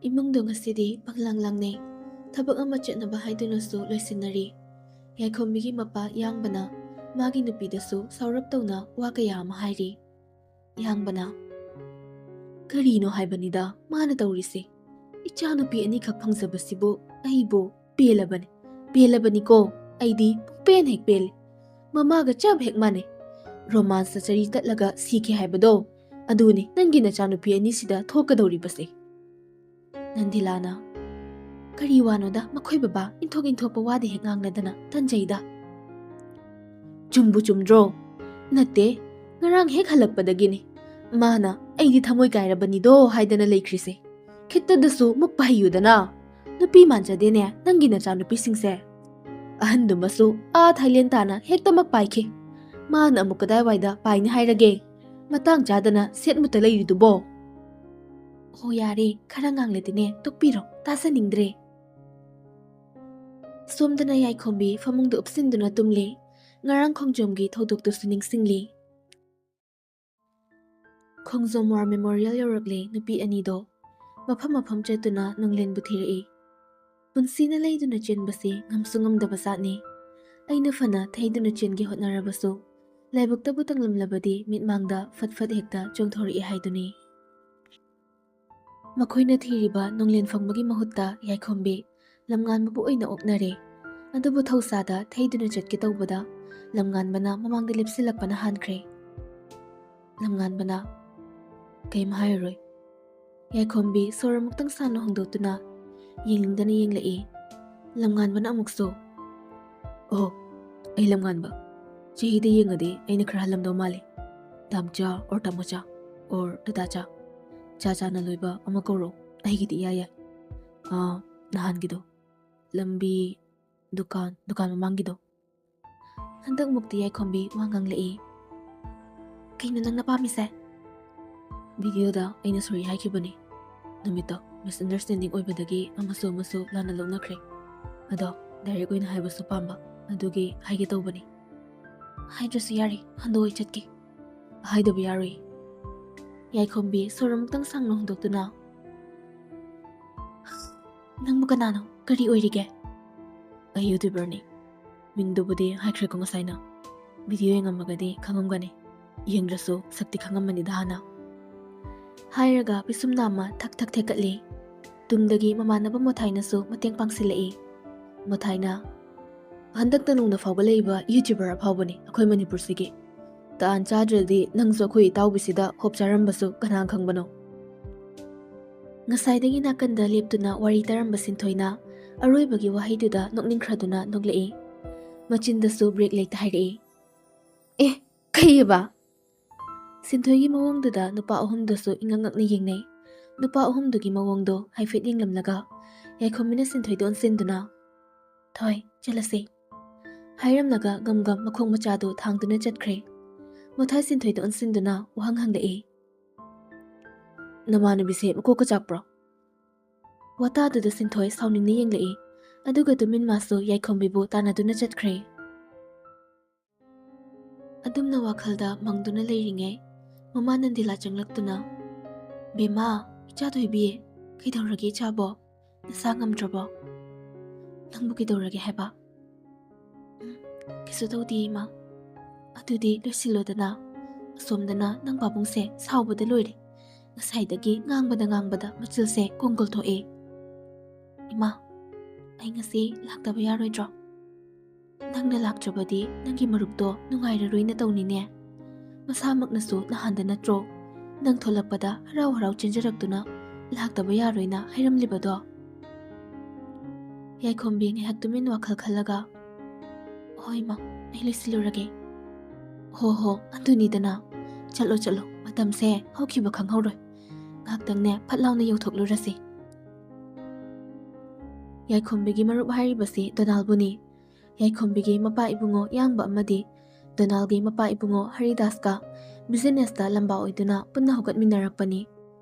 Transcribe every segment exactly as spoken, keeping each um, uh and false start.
ꯏꯃꯨꯡꯗꯣ ꯉꯁꯤꯗꯤ ꯄꯪꯂꯪ ꯂꯪꯅꯩ꯫ ꯊꯕꯛ ꯑꯃ ꯆꯠꯅꯕ ꯍꯥꯏꯗꯨꯅꯁꯨ ꯂꯣꯏꯁꯤꯟꯅꯔꯤ꯫ ꯌꯥꯏꯈꯣꯝꯕꯤꯒꯤ ꯃꯄꯥ ꯌꯥꯡꯕꯅ ꯃꯥꯒꯤ ꯅꯨꯄꯤꯗꯁꯨ ꯁꯥꯎꯔꯞ ꯇꯧꯅ ꯋꯥ ꯀꯌꯥ ꯑꯃ ꯍꯥꯏꯔꯤ꯫ ꯌꯥꯡꯕꯅ, "ꯀꯔꯤꯅꯣ ꯍꯥꯏꯕꯅꯤꯗ ꯃꯥꯅ ꯇꯧꯔꯤꯁꯦ? ꯏꯆꯥꯅꯨꯄꯤ ꯑꯅꯤꯈꯛ ꯐꯪꯖꯕꯁꯤꯕꯨ ꯑꯩꯕꯨ ꯄꯦꯜꯂꯕꯅꯤ, ꯄꯦꯜꯂꯕꯅꯤꯀꯣ꯫ ꯑꯩꯗꯤ ꯄꯨꯡꯄꯦꯟ ꯍꯦꯛ ꯄꯦꯜꯂꯤ꯫ ꯃꯃꯥꯒ ꯆꯞ ꯍꯦꯛ ꯃꯥꯟꯅꯩ꯫ ꯔꯣꯃꯥꯟꯁꯇ ꯆꯔꯤ ꯇꯠꯂꯒ ꯁꯤꯈꯤ ꯍꯥꯏꯕꯗꯣ, ꯑꯗꯨꯅꯤ ꯅꯪꯒꯤ ꯅꯆꯥꯅꯨꯄꯤ ꯑꯅꯤꯁꯤꯗ ꯊꯣꯛꯀꯗꯧꯔꯤꯕꯁꯦ꯫" ꯅꯟꯗꯤꯂꯥꯅ, "ꯀꯔꯤ ꯋꯥꯅꯣꯗ ꯃꯈꯣꯏ ꯕꯕꯥ, ꯏꯟꯊꯣꯛ ꯏꯟꯊꯣꯛꯄ ꯋꯥꯗꯤ ꯍꯦꯛ ꯉꯥꯡꯅꯗꯅ, ꯇꯟꯖꯩꯗ꯫" "ꯆꯨꯝꯕꯨ ꯆꯨꯝꯗ꯭ꯔꯣ? ꯅꯠꯇꯦ, ꯉꯔꯥꯡ ꯍꯦꯛ ꯍꯜꯂꯛꯄꯗꯒꯤꯅꯤ ꯃꯥꯅ 'ꯑꯩꯗꯤ ꯊꯃꯣꯏ ꯀꯥꯏꯔꯕꯅꯤꯗꯣ' ꯍꯥꯏꯗꯅ ꯂꯩꯈ꯭ꯔꯤꯁꯦ꯫ ꯈꯤꯠꯇꯗꯁꯨ ꯃꯨꯛꯄ ꯍꯩꯌꯨꯗꯅ꯫ ꯅꯨꯄꯤ ꯃꯥꯟꯖꯗꯦꯅꯦ ꯅꯪꯒꯤ ꯅꯆꯥꯅꯨꯄꯤꯁꯤꯡꯁꯦ꯫ ꯑꯍꯟꯗꯨꯃꯁꯨ ꯑꯥ ꯊꯥꯏꯂꯦꯟ ꯇꯥꯅ ꯍꯦꯛꯇꯃꯛ ꯄꯥꯏꯈꯤ꯫ ꯃꯥꯅ ꯑꯃꯨꯛ ꯀꯗꯥꯏꯋꯥꯏꯗ ꯄꯥꯏꯅꯤ ꯍꯥꯏꯔꯒꯦ? ꯃꯇꯥꯡ ꯆꯥꯗꯅ ꯁꯦꯠ ꯃꯨꯠꯇ ꯂꯩꯔꯤꯗꯨꯕꯣ?" "ꯑꯣ ꯌꯥꯔꯦ, ꯈꯔ ꯉꯥꯡꯂꯗꯤꯅꯦ ꯇꯣꯛꯄꯤꯔꯣ, ꯇꯥꯖꯅꯤꯡꯗ꯭ꯔꯦ꯫" ꯁꯣꯝꯗꯅ ꯌꯥꯏꯈꯣꯝꯕꯤ ꯐꯃꯨꯡꯗ ꯎꯞꯁꯤꯟꯗꯨꯅ ꯇꯨꯝꯂꯤ꯫ ꯉꯔꯥꯡ ꯈꯣꯡꯖꯣꯝꯒꯤ ꯊꯧꯗꯣꯛꯇꯨꯁꯨ ꯅꯤꯡꯁꯤꯡꯂꯤ꯫ ꯈꯣꯡꯖꯣꯝ ꯋꯥꯔ ꯃꯦꯃꯣꯔꯤꯌꯦꯜ ꯌꯧꯔꯛꯂꯦ꯫ ꯅꯨꯄꯤ ꯑꯅꯤꯗꯣ ꯃꯐꯝ ꯃꯐꯝ ꯆꯠꯇꯨꯅ ꯅꯨꯡꯂꯦꯟꯕꯨ ꯊꯤꯔꯛꯏ꯫ ꯄꯨꯟꯁꯤꯅ ꯂꯩꯗꯨꯅ ꯆꯦꯟꯕꯁꯤ ꯉꯝꯁꯨ ꯉꯝꯗꯕ ꯖꯥꯠꯅꯤ꯫ ꯑꯩꯅ ꯐꯅ ꯊꯩꯗꯨꯅ ꯆꯦꯟꯒꯦ ꯍꯣꯠꯅꯔꯕꯁꯨ, ꯂꯥꯏꯕꯛꯇꯕꯨ ꯇꯝꯂꯝꯂꯕꯗꯤ ꯃꯤꯠꯃꯥꯡꯗ ꯐꯠ ꯐꯠ ꯍꯦꯛꯇ ꯆꯣꯡꯊꯣꯔꯛꯏ ꯍꯥꯏꯗꯨꯅꯤ꯫ ꯃꯈꯣꯏꯅ ꯊꯤꯔꯤꯕ ꯅꯨꯡꯂꯦꯟ ꯐꯪꯕꯒꯤ ꯃꯍꯨꯠꯇ ꯌꯥꯏꯈꯣꯝꯕꯤ ꯂꯝꯉꯥꯟꯕꯕꯨ ꯑꯣꯏꯅ ꯑꯣꯛꯅꯔꯦ꯫ ꯑꯗꯨꯕꯨ ꯊꯧꯁꯥꯗ ꯊꯩꯗꯨꯅ ꯆꯠꯀꯦ ꯇꯧꯕꯗ ꯂꯝꯉꯥꯟꯕꯅ ꯃꯃꯥꯡꯗ ꯂꯦꯞꯁꯤꯜꯂꯛꯄꯅ ꯍꯥꯟꯈ꯭ꯔꯦ꯫ ꯂꯝꯉꯥꯟꯕꯅ, "ꯀꯩꯝ ꯍꯥꯏꯔꯔꯣꯏ꯫" ꯌꯥꯏꯈꯣꯝꯕꯤ ꯁꯣꯔ ꯑꯃꯨꯛꯇꯪ ꯁꯥꯡꯅ ꯍꯣꯡꯗꯣꯛꯇꯨꯅ ꯌꯦꯡꯅꯤꯡꯗꯅ ꯌꯦꯡꯂꯛꯏ꯫ ꯂꯝꯉꯥꯟꯕꯅ ꯑꯃꯨꯛꯁꯨ, "ꯑꯣ, ꯑꯩ ꯂꯝꯉꯥꯟꯕ꯫ ꯆꯍꯤꯗ ꯌꯦꯡꯉꯗꯤ ꯑꯩꯅ ꯈꯔ ꯍꯜꯂꯝꯗꯧ ꯃꯥꯜꯂꯤ꯫ ꯇꯥꯝꯆꯥ or ꯇꯥꯃꯣꯆꯥ or ꯗꯗꯥꯆꯥ꯫ ꯆꯥ ꯆꯥꯅ ꯂꯣꯏꯕ ꯑꯃ ꯀꯧꯔꯣ꯫ ꯑꯩꯒꯤꯗꯤ ꯏꯌꯥ ꯌꯥꯏ꯫ ꯑꯥ, ꯅꯍꯥꯟꯒꯤꯗꯣ꯫ ꯂꯝꯕꯤ, ꯗꯨꯀꯥꯟ, ꯗꯨꯀꯥꯟ ꯃꯃꯥꯡꯒꯤꯗꯣ꯫" ꯍꯟꯗꯛꯃꯨꯛꯇꯤ ꯌꯥꯏꯈꯣꯝꯕꯤ ꯋꯥ ꯉꯥꯡꯂꯛꯏ꯫ "ꯀꯩꯅꯣ ꯅꯪꯅ ꯄꯥꯝꯃꯤꯁꯦ?" "ꯚꯤꯗꯤꯑꯣꯗ ꯑꯩꯅ ꯁꯣꯔꯤ ꯍꯥꯏꯈꯤꯕꯅꯤ꯫ ꯅꯨꯃꯤꯠꯇꯣ misunderstanding ꯑꯣꯏꯕꯗꯒꯤ ꯑꯃꯁꯨ ꯑꯃꯁꯨ ꯂꯥꯟꯅ ꯂꯧꯅꯈ꯭ꯔꯦ꯫ ꯑꯗꯣ direct ꯑꯣꯏꯅ ꯍꯥꯏꯕꯁꯨ ꯄꯥꯝꯕ, ꯑꯗꯨꯒꯤ ꯍꯥꯏꯒꯦ ꯇꯧꯕꯅꯤ꯫" "ꯍꯥꯏꯗ꯭ꯔꯁꯨ ꯌꯥꯔꯦ, ꯍꯟꯗꯣꯛꯑꯣ, ꯑꯩ ꯆꯠꯀꯦ꯫" "ꯍꯥꯏꯗꯕ ꯌꯥꯔꯣꯏ꯫" ꯌꯥꯏꯈꯣꯝꯕꯤ ꯁꯣꯔ ꯑꯃꯨꯛꯇꯪ ꯁꯥꯡꯅ ꯍꯣꯟꯗꯣꯛꯇꯨꯅ, "ꯅꯪꯕꯨ ꯀꯅꯥꯅꯣ? ꯀꯔꯤ ꯑꯣꯏꯔꯤꯒꯦ?" "ꯑꯩ YouTuberꯅꯤ꯫ ꯃꯤꯡꯗꯨꯕꯨꯗꯤ ꯍꯥꯏꯈ꯭ꯔꯦꯀꯣ ꯉꯁꯥꯏꯅ꯫ ꯚꯤꯗꯤꯑꯣ ꯌꯦꯡꯉꯝꯃꯒꯗꯤ ꯈꯪꯉꯝꯒꯅꯤ꯫ ꯌꯦꯡꯗ꯭ꯔꯁꯨ ꯁꯛꯇꯤ ꯈꯪꯉꯝꯃꯅꯤꯗ ꯍꯥꯟꯅ"꯫ ꯍꯥꯏꯔꯒ ꯄꯤꯁꯨꯝ ꯅꯥꯝꯃ ꯊꯛ ꯊꯛ ꯊꯦꯛꯀꯠꯂꯤ꯫ ꯇꯨꯡꯗꯒꯤ ꯃꯃꯥꯟꯅꯕ ꯃꯣꯊꯥꯏꯅꯁꯨ ꯃꯇꯦꯡ ꯄꯥꯡꯁꯤꯜꯂꯛꯏ꯫ ꯃꯣꯊꯥꯏꯅ, "ꯍꯟꯗꯛꯇ ꯅꯧꯅ ꯐꯥꯎꯒꯠꯂꯛꯏꯕ YouTuber ꯑꯐꯥꯎꯕꯅꯤ ꯑꯩꯈꯣꯏ ꯃꯅꯤꯄꯨꯔꯁꯤꯒꯤ꯫ ꯇꯥꯟ ꯆꯥꯗ꯭ꯔꯗꯤ ꯅꯪꯁꯨ ꯑꯩꯈꯣꯏ ꯏꯇꯥꯎꯕꯤꯁꯤꯗ ꯍꯣꯞ ꯆꯥꯔꯝꯕꯁꯨ ꯀꯅꯥ ꯈꯪꯕꯅꯣ?" ꯉꯁꯥꯏꯗꯒꯤ ꯅꯥꯀꯟꯗ ꯂꯦꯞꯇꯨꯅ ꯋꯥꯔꯤ ꯇꯥꯔꯝꯕ ꯁꯤꯟꯊꯣꯏꯅ ꯑꯔꯣꯏꯕꯒꯤ ꯋꯥꯍꯩꯗꯨꯗ ꯅꯣꯛꯅꯤꯡꯈ꯭ꯔꯗꯨꯅ ꯅꯣꯛꯂꯛꯏ꯫ ꯃꯆꯤꯟꯗꯁꯨ ꯕ꯭ꯔꯦꯛ ꯂꯩꯇ ꯍꯥꯏꯔꯛꯏ, "ꯑꯦ, ꯀꯩꯑꯕ?" ꯁꯤꯟꯊꯣꯏꯒꯤ ꯃꯑꯣꯡꯗꯨꯗ ꯅꯨꯄꯥ ꯑꯍꯨꯝꯗꯨꯁꯨ ꯏꯉꯛ ꯉꯛꯅ ꯌꯦꯡꯅꯩ꯫ ꯅꯨꯄꯥ ꯑꯍꯨꯝꯗꯨꯒꯤ ꯃꯑꯣꯡꯗꯣ ꯍꯥꯏꯐꯦꯠ ꯌꯦꯡꯂꯝꯂꯒ ꯌꯥꯏꯈꯣꯝꯕꯤꯅ ꯁꯤꯟꯊꯣꯏꯗ ꯑꯣꯟꯁꯤꯟꯗꯨꯅ, "ꯊꯣꯏ, ꯆꯠꯂꯁꯤ" ꯍꯥꯏꯔꯝꯂꯒ ꯒꯝ ꯒꯝ ꯃꯈꯣꯡ ꯃꯆꯥꯗꯨ ꯊꯥꯡꯗꯨꯅ ꯆꯠꯈ꯭ꯔꯦ꯫ ꯃꯣꯊꯥꯏ ꯁꯤꯟꯊꯣꯏꯗ ꯑꯣꯟꯁꯤꯟꯗꯨꯅ ꯋꯥꯍꯪ ꯍꯪꯂꯛꯏ, "ꯅꯃꯥꯟꯅꯕꯤꯁꯦ ꯃꯀꯣꯛꯀ ꯆꯥꯛꯄ꯭ꯔꯣ?" ꯋꯥꯇꯥꯗꯨꯗ ꯁꯤꯟꯊꯣꯏ ꯁꯥꯎꯅꯤꯡꯅ ꯌꯦꯡꯂꯛꯏ꯫ ꯑꯗꯨꯒ ꯇꯨꯃꯤꯟ ꯃꯥꯁꯨ ꯌꯥꯏꯈꯣꯝꯕꯤꯕꯨ ꯇꯥꯟꯅꯗꯨꯅ ꯆꯠꯈ꯭ꯔꯦ꯫ ꯑꯗꯨꯝꯅ ꯋꯥꯈꯜꯗ ꯃꯪꯗꯨꯅ ꯂꯩꯔꯤꯉꯩ, ꯃꯃꯥ ꯅꯟꯗꯤꯂꯥ ꯆꯪꯂꯛꯇꯨꯅ, "ꯕꯦꯝꯃ, ꯏꯆꯥ ꯊꯣꯏꯕꯤ, ꯀꯩꯗꯧꯔꯒꯦ ꯏꯆꯥꯕꯣ? ꯅꯁꯥ ꯉꯝꯗ꯭ꯔꯕꯣ? ꯅꯪꯕꯨ ꯀꯩꯗꯧꯔꯒꯦ ꯍꯥꯏꯕ?" "ꯎꯝ, ꯀꯩꯁꯨ ꯇꯧꯗꯦ, ꯏꯃꯥ꯫" "ꯑꯗꯨꯗꯤ ꯂꯣꯏꯁꯤꯜꯂꯣꯗꯅ꯫ ꯑꯁꯣꯝꯗꯅ ꯅꯪ ꯄꯥꯕꯨꯡꯁꯦ ꯁꯥꯎꯕꯗ ꯂꯣꯏꯔꯦ꯫ ꯉꯁꯥꯏꯗꯒꯤ ꯉꯥꯡꯕꯗ ꯉꯥꯡꯕꯗ ꯃꯆꯤꯜꯁꯦ ꯀꯣꯡꯒꯣꯜ ꯊꯣꯛꯑꯦ꯫" "ꯏꯃꯥ, ꯑꯩ ꯉꯁꯤ ꯂꯥꯛꯇꯕ ꯌꯥꯔꯣꯏꯗ꯭ꯔꯣ? ꯅꯪꯅ ꯂꯥꯛꯇ꯭ꯔꯕꯗꯤ ꯅꯪꯒꯤ ꯃꯔꯨꯞꯇꯣ ꯅꯨꯡꯉꯥꯏꯔꯔꯣꯏꯅ ꯇꯧꯅꯤꯅꯦ꯫ ꯃꯁꯥꯃꯛꯅꯁꯨ ꯅꯍꯥꯟꯗ ꯅꯠꯇ꯭ꯔꯣ ꯅꯪ ꯊꯣꯛꯂꯛꯄꯗ ꯍꯔꯥꯎ ꯍꯔꯥꯎ ꯆꯦꯟꯖꯔꯛꯇꯨꯅ ꯂꯥꯛꯇꯕ ꯌꯥꯔꯣꯏꯅ ꯍꯥꯏꯔꯝꯂꯤꯕꯗꯣ?" ꯌꯥꯏꯈꯣꯝꯕꯤ ꯉꯥꯏꯍꯥꯛ ꯇꯨꯃꯤꯟ ꯋꯥꯈꯜ ꯈꯜꯂꯒ, "ꯍꯣꯏ ꯃꯥ, ꯑꯩ ꯂꯣꯏꯁꯤꯜꯂꯨꯔꯒꯦ꯫" "ꯍꯣ ꯍꯣ, ꯑꯗꯨꯅꯤꯗꯅ꯫ ꯆꯠꯂꯣ ꯆꯠꯂꯣ, ꯃꯇꯝꯁꯦ ꯍꯧꯈꯤꯕ ꯈꯪꯍꯧꯔꯣꯏ꯫ ꯉꯥꯏꯍꯥꯛꯇꯪꯅꯦ ꯐꯠ ꯂꯥꯎꯅ ꯌꯧꯊꯣꯛꯂꯨꯔꯁꯤ꯫" ꯌꯥꯏꯈꯣꯝꯕꯤꯒꯤ ꯃꯔꯨꯞ ꯍꯥꯏꯔꯤꯕꯁꯤ ꯗꯣꯅꯥꯜꯕꯨꯅꯤ꯫ ꯌꯥꯏꯈꯣꯝꯕꯤꯒꯤ ꯃꯄꯥ ꯏꯕꯨꯡꯉꯣ ꯌꯥꯡꯕ ꯑꯃꯗꯤ ꯗꯣꯅꯥꯜꯒꯤ ꯃꯄꯥ ꯏꯕꯨꯡꯉꯣ ꯍꯔꯤꯗꯥꯁꯀ ꯕꯤꯖꯤꯅꯦꯁꯇ ꯂꯝꯕꯥ ꯑꯣꯏꯗꯨꯅ ꯄꯨꯟꯅ ꯍꯧꯒꯠꯃꯤꯟꯅꯔꯛꯄꯅꯤ꯫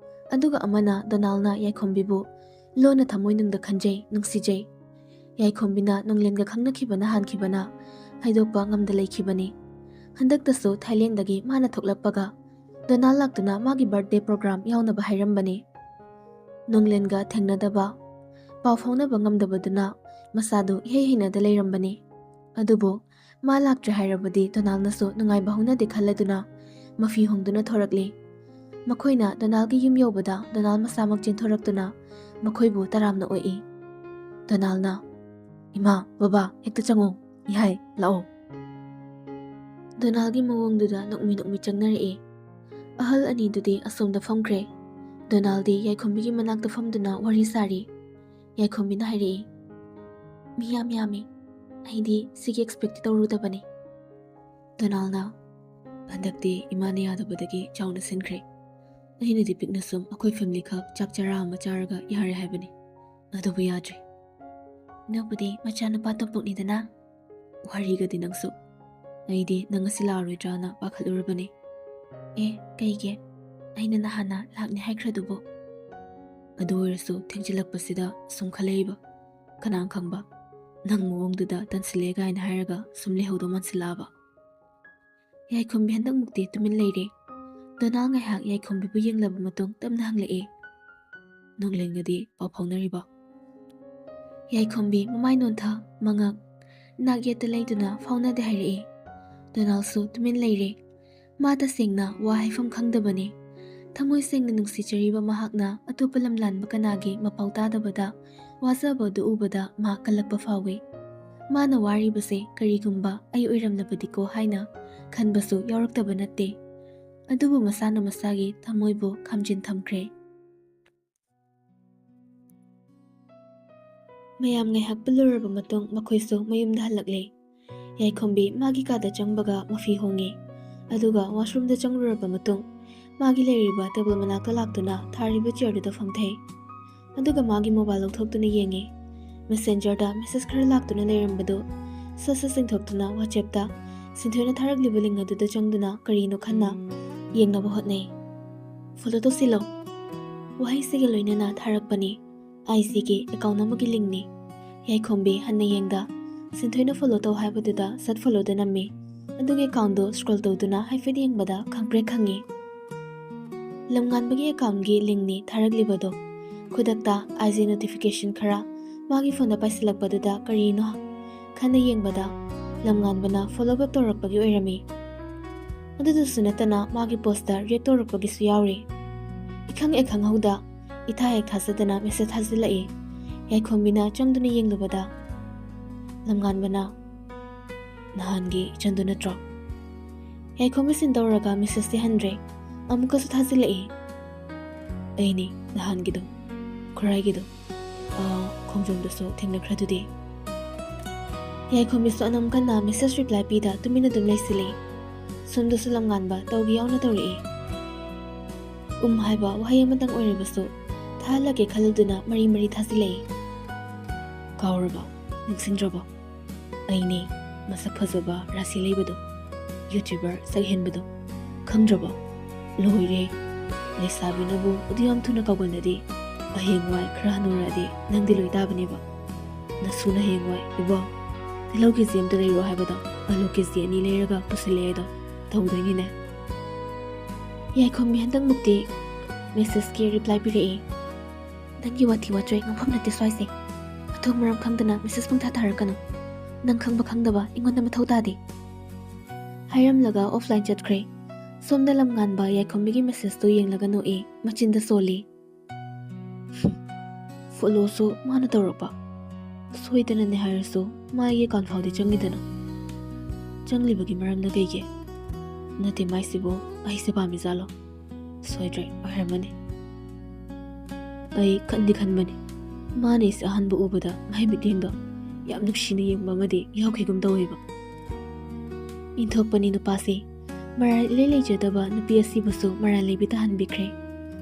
ꯑꯗꯨꯒ ꯑꯃꯅ ꯗꯣꯅꯥꯜꯅ ꯌꯥꯏꯈꯣꯝꯕꯤꯕꯨ ꯂꯣꯟꯅ ꯊꯃꯣꯏꯅꯨꯡꯗ ꯈꯟꯖꯩ, ꯅꯨꯡꯁꯤꯖꯩ꯫ ꯌꯥꯏꯈꯣꯝꯕꯤꯅ ꯅꯣꯡꯂꯦꯟꯒ ꯈꯪꯅꯈꯤꯕꯅ ꯍꯥꯟꯈꯤꯕꯅ ꯍꯥꯏꯗꯣꯛꯄ ꯉꯝꯗ ꯂꯩꯈꯤꯕꯅꯤ꯫ ꯍꯟꯗꯛꯇꯁꯨ ꯊꯥꯏꯂꯦꯟꯗꯒꯤ ꯃꯥꯅ ꯊꯣꯛꯂꯛꯄꯒ ꯗꯣꯅꯥꯜ ꯂꯥꯛꯇꯨꯅ ꯃꯥꯒꯤ ꯕꯥꯔꯊꯗꯦ ꯄ꯭ꯔꯣꯒ꯭ꯔꯥꯝ ꯌꯥꯎꯅꯕ ꯍꯥꯏꯔꯝꯕꯅꯤ꯫ ꯅꯣꯡꯂꯦꯟꯒ ꯊꯦꯡꯅꯗꯕ, ꯄꯥꯎ ꯐꯥꯎꯅꯕ ꯉꯝꯗꯕꯗꯨꯅ ꯃꯁꯥꯗꯨ ꯏꯍꯩ ꯍꯩꯅꯗ ꯂꯩꯔꯝꯕꯅꯤ꯫ ꯑꯗꯨꯕꯨ ꯃꯥ ꯂꯥꯛꯇ꯭ꯔꯦ ꯍꯥꯏꯔꯕꯗꯤ ꯗꯣꯅꯥꯜꯅꯁꯨ ꯅꯨꯡꯉꯥꯏꯕ ꯍꯧꯅꯗꯦ ꯈꯜꯂꯗꯨꯅ ꯃꯐꯤ ꯍꯣꯡꯗꯨꯅ ꯊꯣꯔꯛꯂꯤ꯫ ꯃꯈꯣꯏꯅ ꯗꯣꯅꯥꯜꯒꯤ ꯌꯨꯝ ꯌꯧꯕꯗ ꯗꯣꯅꯥꯜ ꯃꯁꯥꯃꯛ ꯆꯦꯟꯊꯣꯔꯛꯇꯨꯅ ꯃꯈꯣꯏꯕꯨ ꯇꯔꯥꯝꯅ ꯑꯣꯛꯏ꯫ ꯗꯣꯅꯥꯜꯅ, "ꯏꯃꯥ, ꯕꯕꯥ, ꯍꯦꯛꯇ ꯆꯪꯉꯨ꯫ ꯏꯍꯥꯏ, ꯂꯥꯛꯑꯣ꯫" ꯗꯣꯅꯥꯜꯒꯤ ꯃꯑꯣꯡꯗꯨꯗ ꯅꯣꯛꯃꯤ ꯅꯣꯛꯃꯤ ꯆꯪꯅꯔꯛꯏ꯫ ꯑꯍꯜ ꯑꯅꯤꯗꯨꯗꯤ ꯑꯁꯣꯝꯗ ꯐꯝꯈ꯭ꯔꯦ꯫ ꯗꯣꯅꯥꯜꯗꯤ ꯌꯥꯏꯈꯣꯝꯕꯤꯒꯤ ꯃꯅꯥꯛꯇ ꯐꯝꯗꯨꯅ ꯋꯥꯔꯤ ꯁꯥꯔꯤ꯫ ꯌꯥꯏꯈꯣꯝꯕꯤꯅ ꯍꯥꯏꯔꯛꯏ, "ꯃꯤ ꯌꯥꯝ ꯌꯥꯝꯃꯤ꯫ ꯑꯩꯗꯤ ꯁꯤꯒꯤ ꯑꯦꯛꯁꯄꯦꯛꯇꯤ ꯇꯧꯔꯨꯗꯕꯅꯤ꯫" ꯗꯣꯅꯥꯜꯅ, "ꯍꯟꯗꯛꯇꯤ ꯏꯃꯥꯅ ꯌꯥꯗꯕꯗꯒꯤ ꯆꯥꯎꯅ ꯁꯤꯟꯈ꯭ꯔꯦ꯫ ꯑꯩꯅꯗꯤ ꯄꯤꯛꯅ ꯁꯨꯝ ꯑꯩꯈꯣꯏ ꯐꯦꯃꯤꯂꯤ ꯈꯛ ꯆꯥꯛ ꯆꯔꯥ ꯑꯃ ꯆꯥꯔꯒ ꯌꯥꯔꯦ ꯍꯥꯏꯕꯅꯤ꯫ ꯑꯗꯨꯕꯨ ꯌꯥꯗ꯭ꯔꯦ꯫" "ꯑꯗꯨꯕꯨꯗꯤ ꯃꯆꯥꯅꯨꯄꯥ ꯇꯣꯝꯄꯣꯛꯅꯤꯗꯅ꯫" "ꯋꯥꯔꯤꯒꯗꯤ ꯅꯪꯁꯨ꯫ ꯑꯩꯗꯤ ꯅꯪ ꯉꯁꯤ ꯂꯥꯛꯑꯔꯣꯏꯗ꯭ꯔꯥꯅ ꯄꯥꯈꯠꯂꯨꯔꯕꯅꯤ꯫" "ꯑꯦ, ꯀꯩꯒꯤ? ꯑꯩꯅ ꯅꯍꯥꯟꯅ ꯂꯥꯛꯅꯤ ꯍꯥꯏꯈ꯭ꯔꯗꯨꯕꯨ?" "ꯑꯗꯨ ꯑꯣꯏꯔꯁꯨ ꯊꯦꯡꯖꯤꯜꯂꯛꯄꯁꯤꯗ ꯁꯨꯝ ꯈꯜꯂꯛꯏꯕ꯫ ꯀꯅꯥ ꯈꯪꯕ, ꯅꯪ ꯃꯑꯣꯡꯗꯨꯗ ꯇꯟꯁꯤꯜꯂꯦ ꯀꯥꯏꯅ ꯍꯥꯏꯔꯒ ꯁꯨꯝ ꯂꯩꯍꯧꯗꯧ ꯃꯥꯟꯁꯤꯜꯂꯛꯑꯕ꯫" ꯌꯥꯏꯈꯣꯝꯕꯤ ꯍꯟꯗꯛꯃꯨꯛꯇꯤ ꯇꯨꯃꯤꯟ ꯂꯩꯔꯦ꯫ ꯗꯣꯅꯥꯜ ꯉꯥꯏꯍꯥꯛ ꯌꯥꯏꯈꯣꯝꯕꯤꯕꯨ ꯌꯦꯡꯂꯕ ꯃꯇꯨꯡ ꯇꯞꯅ ꯍꯪꯂꯛꯑꯦ, "ꯅꯣꯡꯂꯦꯟꯒꯗꯤ ꯄꯥꯎ ꯐꯥꯎꯅꯔꯤꯕꯣ?" ꯌꯥꯏꯈꯣꯝꯕꯤ ꯃꯃꯥꯏ ꯅꯣꯟꯊ, ꯃꯉꯛ ꯅꯥꯛ ꯌꯦꯠꯇ ꯂꯩꯗꯨꯅ ꯐꯥꯎꯅꯗꯦ ꯍꯥꯏꯔꯛꯏ꯫ ꯗꯣꯅꯥꯜꯁꯨ ꯇꯨꯃꯤꯟ ꯂꯩꯔꯦ꯫ ꯃꯥ ꯇꯁꯦꯡꯅ ꯋꯥ ꯍꯥꯏꯐꯝ ꯈꯪꯗꯕꯅꯤ꯫ ꯊꯃꯣꯏ ꯁꯦꯡꯅ ꯅꯨꯡꯁꯤꯖꯔꯤꯕ ꯃꯍꯥꯛꯅ ꯑꯇꯣꯞꯄ ꯂꯝꯂꯥꯟꯕ ꯀꯅꯥꯒꯤ ꯃꯄꯥꯎ ꯇꯥꯗꯕꯗ ꯋꯥꯖꯕꯗꯨ ꯎꯕꯗ ꯃꯍꯥꯛ ꯀꯜꯂꯛꯄ ꯐꯥꯎꯏ꯫ ꯃꯥꯅ ꯋꯥꯔꯤꯕꯁꯦ ꯀꯔꯤꯒꯨꯝꯕ ꯑꯩ ꯑꯣꯏꯔꯝꯂꯕꯗꯤꯀꯣ ꯍꯥꯏꯅ ꯈꯟꯕꯁꯨ ꯌꯥꯎꯔꯛꯇꯕ ꯅꯠꯇꯦ꯫ ꯑꯗꯨꯕꯨ ꯃꯁꯥꯅ ꯃꯁꯥꯒꯤ ꯊꯃꯣꯏꯕꯨ ꯈꯥꯝꯖꯤꯟ ꯊꯝꯈ꯭ꯔꯦ꯫ ꯃꯌꯥꯝ ꯉꯥꯏꯍꯥꯛ ꯄꯨꯜꯂꯨꯔꯕ ꯃꯇꯨꯡ ꯃꯈꯣꯏꯁꯨ ꯃꯌꯨꯝꯗ ꯍꯜꯂꯛꯂꯦ꯫ ꯌꯥꯏꯈꯣꯝꯕꯤ ꯃꯥꯒꯤ ꯀꯥꯗ ꯆꯪꯕꯒ ꯃꯐꯤ ꯍꯣꯡꯉꯦ꯫ ꯑꯗꯨꯒ ꯋꯥꯁꯔꯨꯝꯗ ꯆꯪꯂꯨꯔꯕ ꯃꯇꯨꯡ ꯃꯥꯒꯤ ꯂꯩꯔꯤꯕ ꯇꯦꯕꯜ ꯃꯅꯥꯛꯇ ꯂꯥꯛꯇꯨꯅ ꯊꯥꯔꯤꯕ ꯆꯤꯌꯔꯗꯨꯗ ꯐꯝꯊꯩ꯫ ꯑꯗꯨꯒ ꯃꯥꯒꯤ ꯃꯣꯕꯥꯏꯜ ꯂꯧꯊꯣꯛꯇꯨꯅ ꯌꯦꯡꯉꯤ꯫ ꯃꯦꯁꯦꯟꯖꯔꯗ ꯃꯦꯁꯦꯖ ꯈꯔ ꯂꯥꯛꯇꯨꯅ ꯂꯩꯔꯝꯕꯗꯨ ꯁꯠ ꯁꯠ ꯆꯤꯡꯊꯣꯛꯇꯨꯅ ꯋꯥꯆꯦꯞꯇ ꯁꯤꯟꯊꯣꯏꯅ ꯊꯥꯔꯛꯂꯤꯕ ꯂꯤꯡ ꯑꯗꯨꯗ ꯆꯪꯗꯨꯅ ꯀꯔꯤꯅꯣ ꯈꯟꯅ ꯌꯦꯡꯅꯕ ꯍꯣꯠꯅꯩ꯫ "ꯐꯣꯂꯣ ꯇꯧꯁꯤꯜꯂꯣ꯫" ꯋꯥꯍꯩꯁꯤꯒ ꯂꯣꯏꯅꯅ ꯊꯥꯔꯛꯄꯅꯤ꯫ ꯑꯥꯏ ꯖꯤꯒꯤ ꯑꯦꯀꯥꯎꯟ ꯑꯃꯒꯤ ꯂꯤꯡꯅꯤ꯫ ꯌꯥꯏꯈꯣꯝꯕꯤ ꯍꯟꯅ ꯌꯦꯡꯗ ꯁꯤꯟꯊꯣꯏꯅ ꯐꯣꯂꯣ ꯇꯧ ꯍꯥꯏꯕꯗꯨꯗ ꯁꯠ ꯐꯣꯂꯣꯗ ꯅꯝꯃꯤ꯫ ꯑꯗꯨꯒꯤ ꯑꯦꯀꯥꯎꯟꯗꯣ ꯁ꯭ꯀ꯭ꯔꯣꯜ ꯇꯧꯗꯨꯅ ꯍꯥꯏꯐꯦꯠ ꯌꯦꯡꯕꯗ ꯈꯪꯄ꯭ꯔꯦꯛ ꯈꯪꯉꯤ꯫ ꯂꯝꯉꯥꯟꯕꯒꯤ ꯑꯦꯀꯥꯎꯟꯒꯤ ꯂꯤꯡꯅꯤ ꯊꯥꯔꯛꯂꯤꯕꯗꯣ꯫ ꯈꯨꯗꯛꯇ I G notification ꯈꯔ ꯃꯥꯒꯤ ꯐꯣꯟꯗ ꯄꯥꯏꯁꯤꯜꯂꯛꯄꯗꯨꯗ ꯀꯔꯤꯅꯣ ꯈꯟꯅ ꯌꯦꯡꯕꯗ ꯂꯝꯉꯥꯟꯕꯅ follow back ꯇꯧꯔꯛꯄꯒꯤ ꯑꯣꯏꯔꯝꯃꯤ꯫ ꯑꯗꯨꯗꯁꯨ ꯅꯠꯇꯅ ꯃꯥꯒꯤ postꯇ react ꯇꯧꯔꯛꯄꯒꯤꯁꯨ ꯌꯥꯎꯔꯤ꯫ ꯏꯈꯪ ꯍꯦꯛ ꯈꯪꯍꯧꯗ ꯏꯊꯥ ꯍꯦꯛ ꯊꯥꯖꯗꯅ message ꯊꯥꯖꯤꯜꯂꯛꯏ꯫ ꯌꯥꯏꯈꯣꯝꯕꯤꯅ ꯆꯪꯗꯨꯅ ꯌꯦꯡꯂꯨꯕꯗ ꯂꯝꯉꯥꯟꯕꯅ "ꯅꯍꯥꯟꯒꯤ ꯏꯆꯟꯗꯨ ꯅꯠꯇ꯭ꯔꯣ?" ꯌꯥꯏꯈꯣꯝꯕꯤ scene ꯇꯧꯔꯒ messageꯇꯤ ꯍꯟꯗ꯭ꯔꯦ꯫ ꯑꯃꯨꯛꯀꯁꯨ ꯊꯥꯖꯤꯜꯂꯛꯏ꯫ "ꯑꯩꯅꯤ, ꯅꯍꯥꯟꯒꯤꯗꯣ, ꯈꯨꯔꯥꯏꯒꯤꯗꯣ꯫ ꯑꯥ, ꯈꯣꯡꯖꯣꯝꯗꯁꯨ ꯊꯦꯡꯅꯈ꯭ꯔꯗꯨꯗꯤ?" ꯌꯥꯏꯈꯣꯝꯕꯤꯁꯨ ꯑꯅꯝ ꯀꯟꯅ message reply ꯄꯤꯗ ꯇꯨꯃꯤꯟꯅ ꯑꯗꯨꯝ ꯂꯩꯁꯤꯜꯂꯤ꯫ ꯁꯣꯝꯗꯁꯨ ꯂꯝꯉꯥꯟꯕ ꯇꯧꯒꯦ ꯌꯥꯎꯅ ꯇꯧꯔꯛꯏ꯫ "ꯎꯝ" ꯍꯥꯏꯕ ꯋꯥꯍꯩ ꯑꯃꯇꯪ ꯑꯣꯏꯔꯕꯁꯨ ꯊꯥꯍꯜꯂꯒꯦ ꯈꯜꯂꯨꯗꯨꯅ ꯃꯔꯤ ꯃꯔꯤ ꯊꯥꯖꯤꯜꯂꯛꯏ꯫ "ꯀꯥꯎꯔꯕ? ꯅꯤꯡꯁꯤꯡꯗ꯭ꯔꯕ? ꯑꯩꯅꯦ, ꯃꯁꯛ ꯐꯖꯕ, ꯔꯥꯁꯤ ꯂꯩꯕꯗꯣ, YouTuber ꯁꯛ ꯍꯦꯟꯕꯗꯣ꯫ ꯈꯪꯗ꯭ꯔꯕꯣ? ꯂꯣꯏꯔꯦ꯫ ꯂꯩꯁꯥꯕꯤꯅꯕꯨ ꯑꯗꯨ ꯌꯥꯝ ꯊꯨꯅ ꯀꯥꯎꯒꯟꯗꯗꯤ ꯍꯌꯦꯡꯋꯥꯏ ꯈꯔ ꯍꯅꯨꯔꯛꯑꯗꯤ ꯅꯪꯗꯤ ꯂꯣꯏ ꯇꯥꯕꯅꯦꯕ꯫ ꯅꯁꯨꯅ ꯍꯌꯦꯡꯋꯥꯏ, 'ꯏꯕꯣ, ꯇꯤꯜꯍꯧ KG ꯑꯃꯇ ꯂꯩꯔꯣ' ꯍꯥꯏꯕꯗꯣ, ꯑꯂꯨ KG ꯑꯅꯤ ꯂꯩꯔꯒ ꯄꯨꯁꯤꯜꯂꯛꯑꯦꯗꯣ ꯇꯧꯗꯣꯏꯅꯤꯅꯦ"꯫ ꯌꯥꯏꯈꯣꯝꯕꯤ ꯍꯟꯗꯛꯃꯨꯛꯇꯤ messageꯀꯤ reply ꯄꯤꯔꯛꯏ꯫ "ꯅꯪꯒꯤ ꯋꯥꯊꯤ ꯋꯥꯆꯣꯏ ꯉꯥꯡꯐꯝ ꯅꯠꯇꯦ ꯁ꯭ꯋꯥꯏꯁꯦ꯫ ꯃꯊꯣꯡ ꯃꯔꯝ ꯈꯪꯗꯅ message ꯄꯪꯊꯥ ꯊꯥꯔꯛꯀꯅꯨ꯫ ꯅꯪ ꯈꯪꯕ ꯈꯪꯗꯕ ꯑꯩꯉꯣꯟꯗ ꯃꯊꯧ ꯇꯥꯗꯦ"꯫ ꯍꯥꯏꯔꯝꯂꯒ offline ꯆꯠꯈ꯭ꯔꯦ꯫ ꯁꯣꯝꯗ ꯂꯝꯉꯥꯟꯕ ꯌꯥꯏꯈꯣꯝꯕꯤꯒꯤ messageꯇꯨ ꯌꯦꯡꯂꯒ ꯅꯣꯛꯏ, ꯃꯆꯤꯟꯗ ꯁꯣꯜꯂꯤ꯫ Followꯁꯨ ꯃꯥꯅ ꯇꯧꯔꯛꯄ꯫ ꯁꯣꯏꯗꯅꯅꯦ ꯍꯥꯏꯔꯁꯨ ꯃꯥꯒꯤ account ꯐꯥꯎꯗꯤ ꯆꯪꯉꯤꯗꯅ꯫ ꯆꯪꯂꯤꯕꯒꯤ ꯃꯔꯝꯅ ꯀꯩꯒꯤ? ꯅꯠꯇꯦ, ꯃꯥꯏꯁꯤꯕꯨ ꯑꯩꯁꯦ ꯄꯥꯝꯃꯤꯖꯥꯠꯂꯣ? ꯁꯣꯏꯗ꯭ꯔꯦ, ꯑꯣꯏꯔꯝꯃꯅꯤ꯫ ꯑꯩ ꯈꯟꯗꯤ ꯈꯟꯕꯅꯤ, ꯃꯥꯅ ꯑꯩꯁꯦ ꯑꯍꯥꯟꯕ ꯎꯕꯗ ꯃꯥꯏ ꯃꯤꯠꯌꯦꯡꯗꯣ ꯌꯥꯝ ꯅꯨꯡꯁꯤꯅ ꯌꯦꯡꯕ ꯑꯃꯗꯤ ꯌꯥꯎꯈꯤꯒꯨꯝ ꯇꯧꯋꯦꯕ꯫ ꯏꯟꯊꯣꯛꯄꯅꯤ ꯅꯨꯄꯥꯁꯦ꯫ ꯃꯔꯥꯜ ꯏꯂꯩ ꯂꯩꯖꯗꯕ ꯅꯨꯄꯤ ꯑꯁꯤꯕꯨꯁꯨ ꯃꯔꯥꯜ ꯂꯩꯕꯤ ꯇꯥꯍꯟꯕꯤꯈ꯭ꯔꯦ꯫